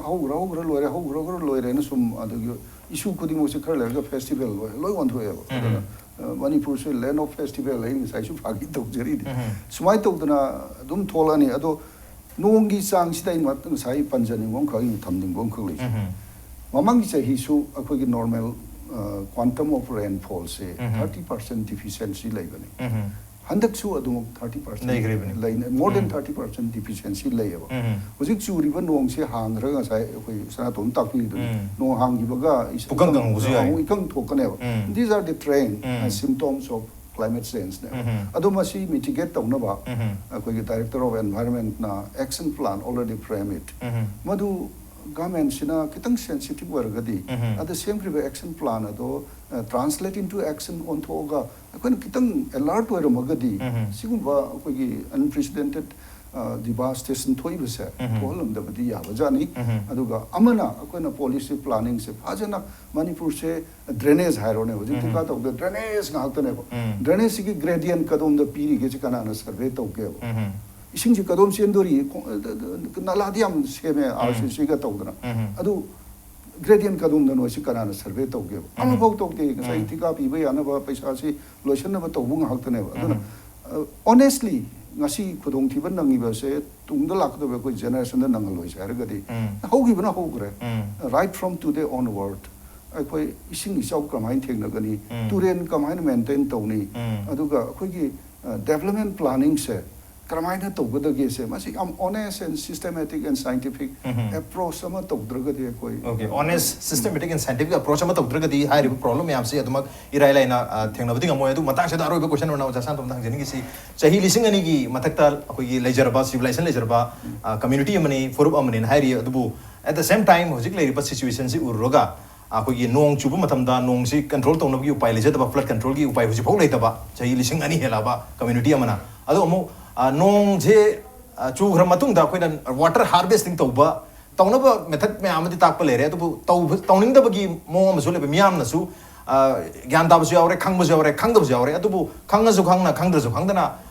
ꯍꯧꯈ꯭ꯔ, ꯍꯧꯈ꯭ꯔ ꯂꯣꯏꯔꯦ, ꯍꯧꯈ꯭ꯔ, ꯍꯧꯈ꯭ꯔ ꯂꯣꯏꯔꯦꯅ ꯁꯨꯝ, ꯑꯗꯨꯒꯤ issue ꯈꯨꯗꯤꯡꯃꯛꯁꯦ ꯈꯔ ꯂꯩꯔꯒ festival ꯂꯣꯏ, ꯂꯣꯏ ꯑꯣꯟꯊꯣꯛꯑꯦꯕ꯫ ꯎꯝ꯫ ꯑꯗꯨꯅ, ꯑ, ꯃꯅꯤꯄꯨꯔꯁꯦ land of festival, ꯑꯩ ꯉꯁꯥꯏꯁꯨ ꯐꯥꯒꯤ ꯇꯧꯖꯔꯤꯅꯤ꯫ ꯎꯝ꯫ ꯁꯨꯃꯥꯏꯅ ꯇꯧꯗꯅ ꯑꯗꯨꯝ ꯊꯣꯛꯂꯛꯑꯅꯤ꯫ ꯑꯗꯣ ꯅꯣꯡꯒꯤ ꯆꯥꯡꯁꯤꯗ ꯑꯩ ꯃ-, ꯉꯁꯥꯏ ꯄꯟꯖꯅꯤꯡꯕ ꯑꯃꯈꯛ, ꯑꯩꯅ ꯊꯝꯅꯤꯡꯕ ꯑꯃꯈꯛ ꯂꯩꯖꯩ꯫ ꯎꯝ꯫ ꯃꯃꯥꯡꯒꯤ ꯆꯍꯤꯁꯨ ꯑꯩꯈꯣꯏꯒꯤ normal, ꯑ, quantum of rainfallꯁꯦ um. Thirty percent deficiency ꯂꯩꯕꯅꯤ꯫ ꯎꯝ꯫ ꯍꯟꯗꯛꯁꯨ ꯑꯗꯨꯃꯛ thirty percent ꯂꯩꯈ꯭ꯔꯤꯕꯅꯤ꯫ ꯂꯩꯅ-, more than ꯎꯝ꯫ Thirty percent deficiency ꯂꯩꯌꯦꯕ꯫ ꯎꯝ꯫ ꯍꯧꯖꯤꯛ ꯆꯨꯔꯤꯕ ꯅꯣꯡꯁꯦ ꯍꯥꯡꯈ꯭ꯔꯒ ꯉꯁꯥꯏ ꯑꯩꯈꯣꯏ ꯁꯅꯥꯇꯣꯝ ꯇꯥꯛꯄꯤꯔꯤꯗꯨꯅꯤ, ꯎꯝ꯫ ꯅꯣꯡ ꯍꯥꯡꯈꯤꯕꯒ ꯏꯁ-, ꯄꯨꯀꯪ ꯀꯪꯕꯁꯨ ꯌꯥꯏ꯫ ꯑꯃꯨꯛ ꯏꯀꯪ ꯊꯣꯛꯀꯅꯦꯕ꯫ ꯎꯝ꯫ These are the trend, um. uh, symptoms of climate changeꯅꯦꯕ꯫ ꯎꯝ꯫ ꯑꯗꯣ ꯃꯁꯤ mitigate ꯇꯧꯅꯕ ꯎꯝ꯫ ꯑꯩꯈꯣꯏꯒꯤ Director of Environmentꯅ action plan already frame it꯫ ꯎꯝ꯫ ꯃꯗꯨ ꯒꯚꯔꯟꯃꯦꯟꯠꯁꯤꯅ ꯈꯤꯇꯪ ꯁꯦꯟꯁꯤꯇꯤꯚ ꯑꯣꯏꯔꯒꯗꯤ, ꯑꯗ ꯁꯦꯝꯈ꯭ꯔꯤꯕ ꯑꯦꯛꯁꯟ ꯄ꯭ꯂꯥꯟ ꯑꯗꯣ ꯇ꯭ꯔꯥꯟꯁꯂꯦꯠ ꯏꯟꯇꯨ ꯑꯦꯛꯁꯟ ꯑꯣꯟꯊꯣꯛꯑꯒ ꯑꯩꯈꯣꯏꯅ ꯈꯤꯇꯪ ꯑꯦꯂꯔꯠ ꯑꯣꯏꯔꯝꯃꯒꯗꯤ, ꯁꯤꯒꯨꯝꯕ ꯑꯩꯈꯣꯏꯒꯤ ꯑꯟꯄ꯭ꯔꯤꯁꯤꯗꯦꯟꯇꯦꯠ ꯗꯤꯚꯥꯁꯇꯦꯁꯟ ꯊꯣꯛꯏꯕꯁꯦ ꯊꯣꯛꯍꯜꯂꯝꯗꯕꯗꯤ ꯌꯥꯕꯖꯥꯠꯅꯤ꯫ ꯑꯗꯨꯒ ꯑꯃꯅ, ꯑꯩꯈꯣꯏꯅ ꯄꯣꯂꯤꯁꯤ ꯄ꯭ꯂꯥꯅꯤꯡꯁꯦ ꯐꯖꯅ, ꯃꯅꯤꯄꯨꯔꯁꯦ ꯗ꯭ꯔꯦꯅꯦꯖ ꯍꯥꯏꯔꯣꯅꯦ, ꯍꯧꯖꯤꯛ ꯊꯤꯀꯥ ꯇꯧꯕꯗ ꯗ꯭ꯔꯦꯅꯦꯖ ꯉꯥꯛꯇꯅꯦꯕ꯫ ꯗ꯭ꯔꯦꯅꯦꯖꯁꯤꯒꯤ ꯒ꯭ꯔꯦꯗꯤꯌꯟ ꯀꯗꯣꯝꯗ ꯄꯤꯔꯤꯒꯦꯁꯦ ꯀꯅꯥꯅ ꯁꯔꯚꯦ ꯇꯧꯒꯦꯕ? ꯏꯁꯤꯡꯁꯤ ꯀꯗꯣꯝ ꯆꯦꯟꯗꯣꯔꯤ? ꯈꯣꯡ-, ꯅꯂꯥꯗꯤ ꯌꯥꯝ ꯁꯦꯝꯃꯦ, ꯑꯥꯔ ꯁꯤ ꯁꯤꯒ ꯇꯧꯗꯅ꯫ ꯑꯗꯨ ꯒ꯭ꯔꯦꯗꯤꯌꯟ ꯀꯗꯣꯝꯗꯅꯣ ꯁꯤ ꯀꯅꯥꯅ ꯁꯔꯚꯦ ꯇꯧꯒꯦꯕ? ꯑꯃꯐꯥꯎ ꯇꯧꯗꯦ꯫ ꯉꯁꯥꯏ ꯊꯤꯀꯥ ꯄꯤꯕ ꯌꯥꯅꯕ ꯄꯩꯁꯥꯁꯤ ꯂꯣꯏꯁꯤꯟꯅꯕ ꯇꯧꯕ ꯉꯥꯛꯇꯅꯦꯕ꯫ ꯑꯗꯨꯅ, ꯑꯣꯅꯦꯁꯂꯤ, ꯉꯁꯤ ꯈꯨꯗꯣꯡꯊꯤꯕ ꯅꯪꯉꯤꯕꯁꯦ ꯇꯨꯡꯗ ꯂꯥꯛꯀꯗꯕ ꯑꯩꯈꯣꯏ ꯖꯦꯅꯦꯔꯦꯁꯟꯗ ꯅꯪꯍꯜꯂꯣꯏꯁꯦ ꯍꯥꯏꯔꯒꯗꯤ, ꯍꯧꯈꯤꯕꯅ ꯍꯧꯈ꯭ꯔꯦ꯫ Right from today onward, ꯑꯩꯈꯣꯏ ꯏꯁꯤꯡ ꯏꯆꯥꯎ ꯀꯃꯥꯏꯅ ꯊꯦꯡꯅꯒꯅꯤ, ꯇꯨꯔꯦꯟ ꯀꯃꯥꯏꯅ ꯃꯦꯟꯇꯦꯟ ꯇꯧꯅꯤ, ꯑꯗꯨꯒ ꯑꯩꯈꯣꯏꯒꯤ ꯗꯦꯕꯂꯞꯃꯦꯟ ꯄ꯭ꯂꯥꯅꯤꯡꯁꯦ ꯀꯔꯝꯍꯥꯏꯅ ꯇꯧꯒꯗꯒꯦꯁꯦ, ꯃꯁꯤ ꯌꯥꯝ honest and systematic and scientific approach ꯑꯃ ꯇꯧꯗ꯭ꯔꯒꯗꯤ ꯑꯩꯈꯣꯏ okay, honest, systematic and scientific approach ꯑꯃ ꯇꯧꯗ꯭ꯔꯒꯗꯤ ꯍꯥꯏꯔꯤꯕ ꯄ꯭ꯔꯣꯕ꯭ꯂꯦꯝ ꯃꯌꯥꯝꯁꯤ ꯑꯗꯨꯃꯛ ꯏꯔꯥꯏ ꯂꯥꯏꯅ, ꯑ, ꯊꯦꯡꯅꯕꯗꯤ ꯉꯝꯃꯣꯏ꯫ ꯑꯗꯨ ꯃꯇꯥꯡꯁꯤꯗ ꯑꯔꯣꯏꯕ ꯀꯣꯏꯁꯟ ꯑꯣꯏꯅ ꯑꯣꯖꯥ ꯁꯥꯟꯇꯣꯝꯗ ꯍꯪꯖꯅꯤꯡꯉꯤꯁꯤ, ꯆꯍꯤ ꯂꯤꯁꯤꯡ ꯑꯅꯤꯒꯤ ꯃꯊꯛꯇ ꯑꯩꯈꯣꯏꯒꯤ ꯂꯩꯖꯔꯕ, ꯁꯤꯚꯤꯂꯥꯏꯖꯦꯁꯟ ꯂꯩꯖꯔꯕ, ꯑ, ꯀꯝꯃ꯭ꯌꯨꯅꯤꯇꯤ ꯑꯃꯅꯤ, ꯐꯨꯔꯨꯞ ꯑꯃꯅꯤ ꯍꯥꯏꯔꯤ꯫ ꯑꯗꯨꯕꯨ at the same time ꯍꯧꯖꯤꯛ ꯂꯩꯔꯤꯕ ꯁꯤꯆꯨꯋꯦꯁꯟꯁꯤ ꯎꯔꯨꯔꯒ, ꯑꯩꯈꯣꯏꯒꯤ ꯅꯣꯡ ꯆꯨꯕ ꯃꯇꯝꯗ ꯅꯣꯡꯁꯤ ꯀꯟꯇ꯭ꯔꯣꯜ ꯇꯧꯅꯕꯒꯤ ꯎꯄꯥꯏ ꯂꯩꯖꯗꯕ, ꯐ꯭ꯂꯗ ꯀꯟꯇ꯭ꯔꯣꯜꯒꯤ ꯎꯄꯥꯏ ꯍꯧꯖꯤꯛꯐꯥꯎ ꯂꯩꯇꯕ, ꯆꯍꯤ ꯂꯤꯁꯤꯡ ꯑꯅꯤ ꯍꯦꯜꯂꯛꯑꯕ ꯀꯝꯃ꯭ꯌꯨꯅꯤꯇꯤ ꯑꯃꯅ꯫ ꯑꯗꯣ ꯑꯃꯨꯛ, ꯑ, ꯅꯣꯡꯁꯦ, ꯑ, ꯆꯨꯈ꯭ꯔ ꯃꯇꯨꯡꯗ ꯑꯩꯈꯣꯏꯅ ꯋꯥꯇꯔ ꯍꯥꯔꯚꯦꯁꯇꯤꯡ ꯇꯧꯕ, ꯇꯧꯅꯕ ꯃꯦꯊꯗ ꯃꯌꯥꯝ ꯑꯃꯗꯤ ꯇꯥꯛꯄ ꯂꯩꯔꯦ꯫ ꯑꯗꯨꯕꯨ ꯇꯧꯕ-, ꯇꯧꯅꯤꯡꯗꯕꯒꯤ ꯃꯑꯣꯡ ꯑꯃꯁꯨ ꯂꯩꯕ꯫ ꯃꯤꯌꯥꯝꯅꯁꯨ, ꯑ, ꯒ꯭ꯌꯥꯟ ꯇꯥꯕꯁꯨ ꯌꯥꯎꯔꯦ, ꯈꯪꯕꯁꯨ ꯌꯥꯎꯔꯦ, ꯈꯪꯗꯕꯁꯨ ꯌꯥꯎꯔꯦ꯫ ꯑꯗꯨꯕꯨ ꯈꯪꯉꯁꯨ ꯈꯪꯅ, ꯈꯪꯗ꯭ꯔꯁꯨ ꯈꯪꯗꯅ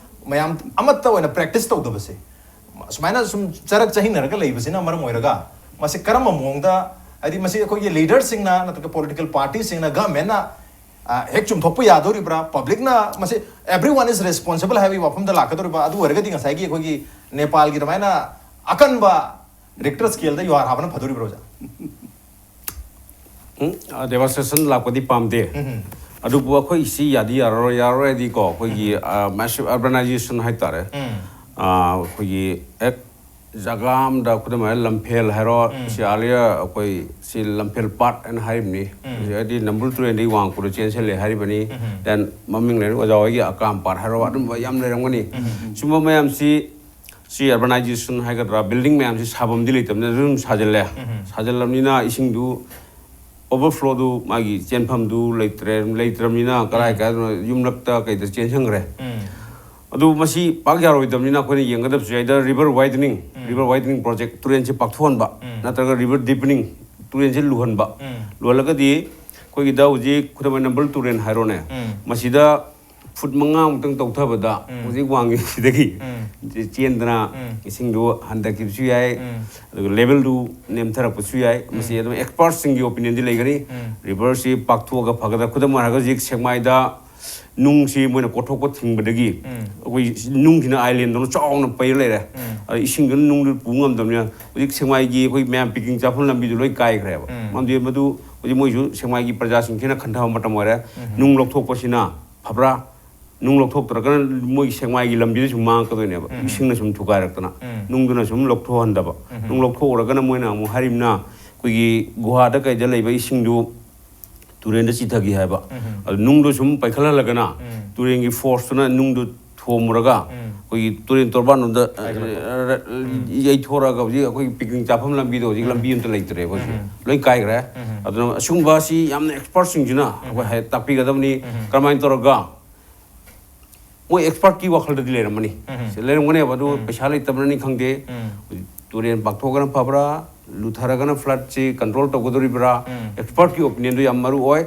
ꯃꯌꯥꯝ ꯑꯃꯠꯇ ꯑꯣꯏꯅ ꯄ꯭ꯔꯦꯛꯇꯤꯁ ꯇꯧꯗꯕꯁꯦ, ꯁꯨꯃꯥꯏꯅ ꯁꯨꯝ ꯆꯔꯛ ꯆꯍꯤꯡꯅꯔꯒ ꯂꯩꯕꯁꯤꯅ ꯃꯔꯝ ꯑꯣꯏꯔꯒ, ꯃꯁꯤ ꯀꯔꯝꯕ ꯃꯑꯣꯡꯗ, ꯍꯥꯏꯗꯤ ꯃꯁꯤ ꯑꯩꯈꯣꯏꯒꯤ ꯂꯤꯗꯔꯁꯤꯡꯅ ꯅꯠꯇ꯭ꯔꯒ ꯄꯣꯂꯤꯇꯤꯀꯦꯜ ꯄꯥꯔꯇꯤꯁꯤꯡꯅ, ꯒꯚꯔꯟꯃꯦꯟꯠꯅ, ꯑ, ꯍꯦꯛ ꯆꯨꯝꯊꯣꯛꯄ ꯌꯥꯗꯧꯔꯤꯕ꯭ꯔꯥ? ꯄꯕ꯭ꯂꯤꯛꯅ ꯃꯁꯤ, everyone is responsible ꯍꯥꯏꯕꯒꯤ ꯋꯥꯐꯝꯗ ꯂꯥꯛꯀꯗꯧꯔꯤꯕ꯭ꯔꯥ? ꯑꯗꯨ ꯑꯣꯏꯔꯒꯗꯤ ꯉꯁꯥꯏꯒꯤ ꯑꯩꯈꯣꯏꯒꯤ ꯅꯦꯄꯥꯜꯒꯤ ꯑꯗꯨꯃꯥꯏꯅ ꯑꯀꯟꯕ ꯔꯤꯛꯇꯔ ꯁ꯭ꯀꯦꯜꯗ ꯌꯨꯍꯥꯔ ꯍꯥꯕꯅ ꯐꯗꯧꯔꯤꯕ꯭ꯔꯥ, ꯑꯣꯖꯥ? ꯎꯝ, ꯑ, ꯗꯦꯕꯥꯁꯇꯦꯁꯟ ꯂꯥꯛꯄꯗꯤ ꯄꯥꯝꯗꯦ꯫ ꯑꯗꯨꯕꯨ ꯑꯩꯈꯣꯏ ꯁꯤ ꯌꯥꯗꯤ ꯌꯥꯔꯔꯣꯏ, ꯌꯥꯔꯔꯣꯏ ꯍꯥꯏꯗꯤꯀꯣ, ꯑꯩꯈꯣꯏꯒꯤ, ꯑ, ꯃꯦꯁꯤꯚ ꯑꯔꯕꯅꯥꯏꯖꯦꯁꯟ ꯍꯥꯏꯇꯥꯔꯦ꯫ ꯑ, ꯑꯩꯈꯣꯏꯒꯤ ꯍꯦꯛ ꯖꯒꯥ ꯑꯃꯗ, ꯈꯨꯗꯝ ꯑꯣꯏꯅ ꯂꯝꯐꯦꯜ ꯍꯥꯏꯔꯣ, ꯁꯤ earlier ꯑꯩꯈꯣꯏ ꯁꯤ ꯂꯝꯐꯦꯜ ꯄꯥꯠ ꯍꯥꯏꯅ ꯍꯥꯏꯔꯤꯕꯅꯤ꯫ ꯍꯧꯖꯤꯛ ꯍꯥꯏꯗꯤ ꯅꯝꯕꯨꯜ ꯇꯨꯔꯦꯟꯗꯒꯤ ꯋꯥꯡꯃ ꯈꯨꯜꯗ ꯆꯦꯟꯁꯤꯜꯂꯦ ꯍꯥꯏꯔꯤꯕꯅꯤ꯫ Then ꯃꯃꯤꯡ ꯂꯩꯔ ꯑꯣꯖꯥ ꯍꯣꯏꯒꯤ ꯑꯀꯥꯝ ꯄꯥꯠ ꯍꯥꯏꯔꯣ, ꯑꯗꯨꯝꯕ ꯌꯥꯝ ꯂꯩꯔꯝꯒꯅꯤ꯫ ꯁꯨꯝꯕ ꯃꯌꯥꯝꯁꯤ ꯁꯤ ꯑꯔꯕꯅꯥꯏꯖꯦꯁꯟ ꯍꯥꯏꯒꯗ꯭ꯔꯥ, ꯕꯤꯜꯗꯤꯡ ꯃꯌꯥꯝꯁꯤ ꯁꯥꯐꯝꯗꯤ ꯂꯩꯇꯕꯅꯤꯅ ꯑꯗꯨꯝ ꯁꯥꯖꯤꯜꯂꯦ꯫ ꯁꯥꯖꯤꯜꯂꯕꯅꯤꯅ ꯏꯁꯤꯡꯗꯨ ꯑꯣꯚꯔꯐ꯭ꯂꯣꯗꯨ ꯃꯥꯒꯤ ꯆꯦꯟꯐꯝꯗꯨ ꯂꯩꯇ꯭ꯔꯦ꯫ ꯂꯩꯇ꯭ꯔꯕꯅꯤꯅ ꯀꯔꯥꯏ ꯀꯥꯏꯗꯅꯣ ꯌꯨꯝꯂꯛꯇ ꯀꯩꯗ ꯆꯦꯟꯁꯤꯟꯈ꯭ꯔꯦ꯫ ꯑꯗꯨ ꯃꯁꯤ ꯄꯥꯛ ꯌꯥꯔꯣꯏꯗꯕꯅꯤꯅ ꯑꯩꯈꯣꯏꯅ ꯌꯦꯡꯒꯗꯕꯁꯨ ꯌꯥꯏꯗ, ꯔꯤꯚꯔ ꯋꯥꯏꯗꯅꯤꯡ, ꯔꯤꯚꯔ ꯋꯥꯏꯗꯅꯤꯡ ꯄ꯭ꯔꯣꯖꯦꯛ, ꯇꯨꯔꯦꯟꯁꯦ ꯄꯥꯛꯊꯣꯛꯍꯟꯕ, ꯅꯠꯇ꯭ꯔꯒ ꯔꯤꯚꯔ ꯗꯤꯄꯅꯤꯡ, ꯇꯨꯔꯦꯟꯁꯦ ꯂꯨꯍꯟꯕ꯫ ꯂꯨꯍꯜꯂꯒꯗꯤ ꯑꯩꯈꯣꯏꯒꯤꯗ ꯍꯧꯖꯤꯛ ꯈꯨꯗꯝ ꯑꯣꯏꯅ ꯅꯝꯕꯜ ꯇꯨꯔꯦꯟ ꯍꯥꯏꯔꯣꯅꯦ, ꯃꯁꯤꯗ ꯐꯨꯠ ꯃꯉꯥꯃꯨꯛꯇꯪ ꯇꯧꯊꯕꯗ ꯍꯧꯖꯤꯛ ꯋꯥꯡꯉꯤꯁꯤꯗꯒꯤ ꯆꯦꯟꯗꯅ ꯏꯁꯤꯡꯗꯨ ꯍꯟꯊꯈꯤꯕꯁꯨ ꯌꯥꯏ꯫ ꯑꯗꯨꯒ ꯂꯦꯚꯦꯜꯗꯨ ꯅꯦꯝꯊꯔꯛꯄꯁꯨ ꯌꯥꯏ꯫ ꯃꯁꯤ ꯑꯗꯨꯝ ꯑꯦꯛꯁꯄꯥꯔꯠꯁꯤꯡꯒꯤ ꯑꯣꯄꯤꯅꯤꯌꯟꯗꯤ ꯂꯩꯒꯅꯤ꯫ ꯔꯤꯚꯔꯁꯤ ꯄꯥꯛꯊꯣꯛꯑꯒ ꯐꯒꯗ꯭ꯔꯥ? ꯈꯨꯗꯝ ꯑꯣꯏꯅ ꯍꯥꯏꯔꯒ ꯍꯧꯖꯤꯛ ꯁꯦꯛꯃꯥꯏꯗ ꯅꯨꯡꯁꯤ ꯃꯣꯏꯅ ꯀꯣꯠꯊꯣꯛꯄ ꯊꯤꯡꯕꯗꯒꯤ ꯑꯩꯈꯣꯏ ꯅꯨꯡꯁꯤꯅ ꯑꯥꯏꯂꯦꯟꯗꯧꯅ ꯆꯥꯎꯅ ꯄꯩꯔ ꯂꯩꯔꯦ꯫ ꯑꯗ ꯏꯁꯤꯡꯗꯨꯅ ꯅꯨꯡꯗꯨ ꯄꯨ ꯉꯝꯗꯕꯅꯤꯅ ꯍꯧꯖꯤꯛ ꯁꯦꯛꯃꯥꯏꯒꯤ ꯑꯩꯈꯣꯏ ꯃꯌꯥꯝ ꯄꯤꯛꯅꯤꯛ ꯆꯥꯐꯝ ꯂꯝꯕꯤꯗꯨ ꯂꯣꯏ ꯀꯥꯏꯈ꯭ꯔꯦꯕ꯫ ꯃꯔꯝꯗꯤ ꯃꯗꯨ ꯍꯧꯖꯤꯛ ꯃꯣꯏꯁꯨ ꯁꯦꯛꯃꯥꯏꯒꯤ ꯄ꯭ꯔꯖꯥꯁꯤꯡꯁꯤꯅ ꯈꯟꯊꯕ ꯃꯇꯝ ꯑꯣꯏꯔꯦ꯫ ꯅꯨꯡ ꯂꯧꯊꯣꯛꯄꯁꯤꯅ ꯐꯕ꯭ꯔꯥ? ꯅꯨꯡ ꯂꯧꯊꯣꯛꯇ꯭ꯔꯒꯅ ꯃꯣꯏꯒꯤ ꯁꯦꯛꯃꯥꯏꯒꯤ ꯂꯝꯕꯤꯗ ꯁꯨꯝ ꯃꯥꯡꯉꯛꯀꯗꯣꯏꯅꯦꯕ, ꯏꯁꯤꯡꯅ ꯁꯨꯝ ꯊꯨꯒꯥꯏꯔꯛꯇꯅ꯫ ꯅꯨꯡꯗꯨꯅ ꯁꯨꯝ ꯂꯧꯊꯣꯛꯍꯟꯗꯕ꯫ ꯅꯨꯡ ꯂꯧꯊꯣꯛꯎꯔꯒꯅ ꯃꯣꯏꯅ ꯑꯃꯨꯛ ꯍꯥꯏꯔꯤꯕꯅ ꯑꯩꯈꯣꯏꯒꯤ ꯒꯨꯍꯥꯗ ꯀꯩꯗ ꯂꯩꯕ ꯏꯁꯤꯡꯗꯨ ꯇꯨꯔꯦꯟꯗ ꯆꯤꯊꯈꯤ ꯍꯥꯏꯕ꯫ ꯑꯗꯨ ꯅꯨꯡꯗꯣ ꯁꯨꯝ ꯄꯩꯈꯠꯍꯜꯂꯒꯅ ꯇꯨꯔꯦꯟꯒꯤ ꯐꯣꯔꯁꯇꯨꯅ ꯅꯨꯡꯗꯨ ꯊꯣꯝꯃꯨꯔꯒ ꯑꯩꯈꯣꯏꯒꯤ ꯇꯨꯔꯦꯟ ꯇꯣꯔꯕꯥꯟꯂꯣꯝꯗ ꯌꯩꯊꯣꯔꯛꯑꯒ ꯍꯧꯖꯤꯛ ꯑꯩꯈꯣꯏꯒꯤ ꯄꯤꯛꯅꯤꯛ ꯆꯥꯐꯝ ꯂꯝꯕꯤꯗꯣ ꯍꯧꯖꯤꯛ ꯂꯝꯕꯤ ꯑꯝꯇ ꯂꯩꯇ꯭ꯔꯦꯕ, ꯍꯧꯖꯤꯛ ꯂꯣꯏ ꯀꯥꯏꯈ꯭ꯔꯦ꯫ ꯑꯗꯨꯅ ꯑꯁꯤꯒꯨꯝꯕ ꯑꯁꯤ ꯌꯥꯝꯅ ꯑꯦꯛꯁꯄꯔꯠꯁꯤꯡꯁꯤꯅ ꯑꯩꯈꯣꯏ ꯍꯥꯏ ꯇꯥꯛꯄꯤꯒꯗꯕꯅꯤ꯫ ꯀꯔꯝꯍꯥꯏꯅ ꯇꯧꯔꯒ ꯃꯣꯏ ꯑꯦꯛꯁꯄꯔꯠꯀꯤ ꯋꯥꯈꯜꯗꯗꯤ ꯂꯩꯔꯝꯃꯅꯤ꯫ ꯁꯤ ꯂꯩꯔꯝꯒꯅꯦꯕ, ꯑꯗꯨ ꯄꯩꯁꯥ ꯂꯩꯇꯕꯅꯅꯤ ꯈꯪꯗꯦ꯫ ꯇꯨꯔꯦꯟ ꯄꯥꯛꯊꯣꯛꯑꯒꯅ ꯐꯕ꯭ꯔꯥ, ꯂꯨꯊꯔꯒꯅ ꯐ꯭ꯂꯠꯁꯤ ꯀꯟꯇ꯭ꯔꯣꯜ ꯇꯧꯒꯗꯧꯔꯤꯕ꯭ꯔꯥ? ꯑꯦꯛꯁꯄꯔꯠꯀꯤ ꯑꯣꯄꯤꯅꯤꯌꯟꯗꯨ ꯌꯥꯝ ꯃꯔꯨ ꯑꯣꯏ꯫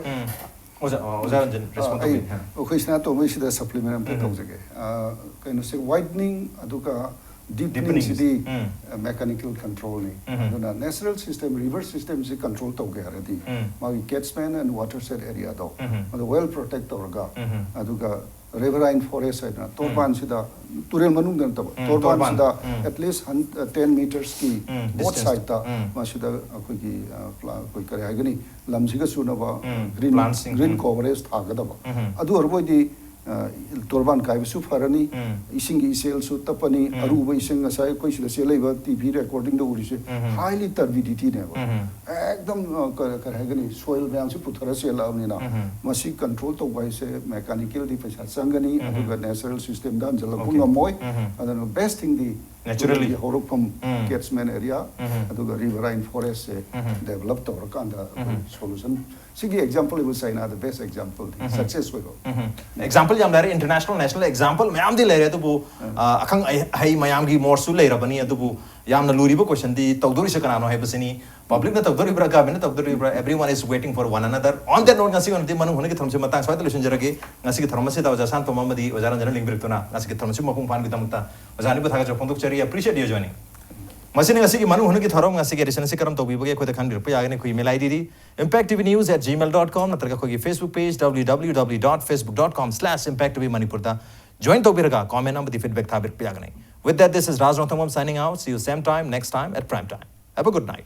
ꯑꯣꯖꯥ ꯑ, ꯑꯣꯖꯥ ꯔꯟꯖꯟ ꯔꯦꯁꯄꯣꯟ ꯑꯩ ꯇꯧꯕꯤꯅꯤ꯫ ꯑꯩꯈꯣꯏ ꯁꯅꯥꯇꯣꯝꯕ ꯁꯤꯗ ꯁꯄ꯭ꯂꯤꯃꯦꯟ ꯑꯝꯇ ꯇꯧꯖꯒꯦ꯫ ꯑ, ꯀꯩꯅꯣꯁꯦ, ꯋꯥꯏꯗꯅꯤꯡ ꯑꯗꯨꯒ ꯗꯤꯄꯅꯤꯡꯁꯤꯗꯤ ꯃꯦꯀꯥꯅꯤꯀꯦꯜ ꯀꯟꯇ꯭ꯔꯣꯜꯅꯤ꯫ ꯑꯗꯨꯅ ꯅꯦꯆꯔꯦꯜ ꯁꯤꯁꯇꯦꯝ, ꯔꯤꯚꯔ ꯁꯤꯁꯇꯦꯝꯁꯤ ꯀꯟꯇ꯭ꯔꯣꯜ ꯇꯧꯒꯦ ꯍꯥꯏꯔꯗꯤ ꯃꯥꯒꯤ ꯀꯦꯠꯁꯃꯦꯟ ꯑꯦꯟ ꯋꯥꯇꯔ ꯁꯦꯠ ꯑꯦꯔꯤꯌꯥꯗꯣ ꯃꯗꯨ ꯋꯦꯜ ꯄ꯭ꯔꯣꯇꯦꯛ ꯇꯧꯔꯒ, ꯑꯗꯨꯒ ꯔꯤꯚꯔꯥꯏꯟ ꯐꯣꯔꯦꯁ ꯍꯥꯏꯗꯅ ꯇꯣꯔꯕꯥꯟꯁꯤꯗ, ꯇꯨꯔꯦꯜ ꯃꯅꯨꯡꯗ ꯅꯠꯇꯕ, ꯇꯣꯔꯕꯥꯟꯁꯤꯗ ꯑꯦꯠꯂꯤꯁ ꯇꯦꯟ ꯃꯤꯇꯔꯁꯀꯤ ꯕꯣꯠ ꯁꯥꯏꯗꯇ ꯃꯁꯤꯗ ꯑꯩꯈꯣꯏꯒꯤ ꯑ, ꯄ꯭ꯂꯥ- ꯑꯩꯈꯣꯏ ꯀꯔꯤ ꯍꯥꯏꯒꯅꯤ, ꯂꯝꯁꯤꯒ ꯆꯨꯅꯕ ꯒ꯭ꯔꯤꯟ plantꯁꯤꯡ, ꯒ꯭ꯔꯤꯟ ꯀꯣꯚꯔꯦꯖ ꯊꯥꯒꯗꯕ꯫ ꯑꯗꯨ ꯑꯣꯏꯔꯕ ꯑꯣꯏꯗꯤ ꯇꯣꯔꯕꯥꯟ ꯀꯥꯏꯕꯁꯨ ꯐꯔꯅꯤ, ꯏꯁꯤꯡꯒꯤ ꯏꯆꯦꯜꯁꯨ ꯇꯞꯄꯅꯤ꯫ ꯑꯔꯨꯕ ꯏꯁꯤꯡ, ꯉꯁꯥꯏ ꯑꯩꯈꯣꯏ ꯁꯤꯗ ꯆꯦꯜꯂꯛꯏꯕ ꯇꯤ ꯚꯤ ꯔꯦꯀꯣꯔꯗꯤꯡꯗ ꯎꯔꯤꯁꯦ, ꯍꯥꯏꯂꯤ ꯇꯔꯕꯤꯗꯤꯇꯤꯅꯦꯕ꯫ ꯑꯦꯛꯗꯝ ꯑ, ꯀ- ꯀꯔꯤ ꯍꯥꯏꯒꯅꯤ, ꯁꯣꯏꯜ ꯃꯌꯥꯝꯁꯤ ꯄꯨꯊꯔ ꯆꯦꯜꯂꯛꯑꯕꯅꯤꯅ, ꯃꯁꯤ ꯀꯟꯇ꯭ꯔꯣꯜ ꯇꯧꯕ ꯍꯥꯏꯁꯦ ꯃꯦꯀꯥꯅꯤꯀꯦꯜꯗꯤ ꯄꯩꯁꯥ ꯆꯪꯒꯅꯤ, ꯑꯗꯨꯒ ꯅꯦꯆꯔꯦꯜ ꯁꯤꯁꯇꯦꯝꯗ ꯍꯟꯖꯜꯂꯛꯄ ꯉꯝꯃꯣꯏ꯫ ꯑꯗꯨꯅ ꯕꯦꯁ ꯊꯤꯡꯗꯤ Naturally. ꯑꯩꯈꯣꯏꯒꯤ ꯍꯧꯔꯛꯐꯝ, catchment area, ꯑꯗꯨꯒ riverine forest ꯁꯦ develop ꯇꯧꯔꯀꯥꯟꯗ ꯑꯩꯈꯣꯏ solution, ꯁꯤꯒꯤ example ꯑꯣꯏꯕ ꯆꯥꯏꯅꯥꯗ best example, success ꯑꯣꯏꯕ꯫ ꯑꯦꯛꯖꯥꯝꯄꯜ ꯌꯥꯝ ꯂꯩꯔꯦ, international, national example ꯃꯌꯥꯝꯗꯤ ꯂꯩꯔꯦ, ꯑꯗꯨꯕꯨ ꯑ, ꯑꯈꯪ ꯑꯍꯩ ꯃꯌꯥꯝꯒꯤ ꯃꯣꯠꯁꯨ ꯂꯩꯔꯕꯅꯤ꯫ ꯑꯗꯨꯕꯨ ꯌꯥꯝꯅ ꯂꯨꯔꯤꯕ question ꯗꯤ ꯇꯧꯗꯣꯔꯤꯁꯦ ꯀꯅꯥꯅꯣ ꯍꯥꯏꯕꯁꯤꯅꯤ꯫ Public ꯅ ꯇꯧꯗꯣꯔꯤꯕ꯭ꯔꯥ, government ꯅ ꯇꯧꯗꯣꯔꯤꯕ꯭ꯔꯥ, everyone is waiting for one another. On that note, ꯉꯁꯤꯒꯤ ꯑꯣꯏꯅꯗꯤ ꯃꯅꯨꯡ ꯍꯨꯠꯅꯒꯤ ꯊꯧꯔꯝꯁꯤ ꯃꯇꯥꯡ ꯁ꯭ꯋꯥꯏꯗ ꯂꯣꯏꯁꯤꯟꯖꯔꯒꯦ꯫ ꯉꯁꯤꯒꯤ ꯊꯧꯔꯝ ꯑꯁꯤꯗ ꯑꯣꯖꯥ ꯁꯥꯟꯇꯣꯝꯕ ꯑꯃꯗꯤ ꯑꯣꯖꯥ ꯔꯟꯖꯅ ꯂꯤꯡꯕꯤꯔꯛꯇꯨꯅ ꯉꯁꯤꯒꯤ ꯊꯧꯔꯝ ꯑꯁꯤ ꯃꯄꯨꯡ ꯐꯥꯍꯟꯕꯒꯤꯗꯃꯛꯇ ꯑꯣꯖꯥ ꯑꯅꯤꯕꯨ ꯊꯥꯒꯠꯆꯕ ꯐꯣꯡꯗꯣꯛꯆꯔꯤ꯫ Appreciate you joining. ꯃꯁꯤꯅꯤ ꯉꯁꯤꯒꯤ ꯃꯅꯨꯡ ꯍꯨꯠꯅꯒꯤ ꯊꯧꯔꯝ꯫ ꯉꯁꯤꯒꯤ edition ꯑꯁꯤ ꯀꯔꯝ ꯇꯧꯕꯤꯕꯒꯦ ꯑꯩꯈꯣꯏꯗ ꯈꯟꯕꯤꯔꯛꯄ ꯌꯥꯒꯅꯤ꯫ ꯑꯩꯈꯣꯏꯒꯤ email ID D impact T V news at gmail dot com ꯅꯠꯇ꯭ꯔꯒ ꯑꯩꯈꯣꯏꯒꯤ Facebook page, W W W dot facebook dot com slash impact T V Manipur ꯗ join ꯇꯧꯕꯤꯔꯒ comment ꯑꯃꯗꯤ feedback ꯊꯥꯕꯤꯔꯛꯄ ꯌꯥꯒꯅꯤ꯫ With that, this is Raj Rongthangam signing out. See you same time next time at prime time. Have a good night.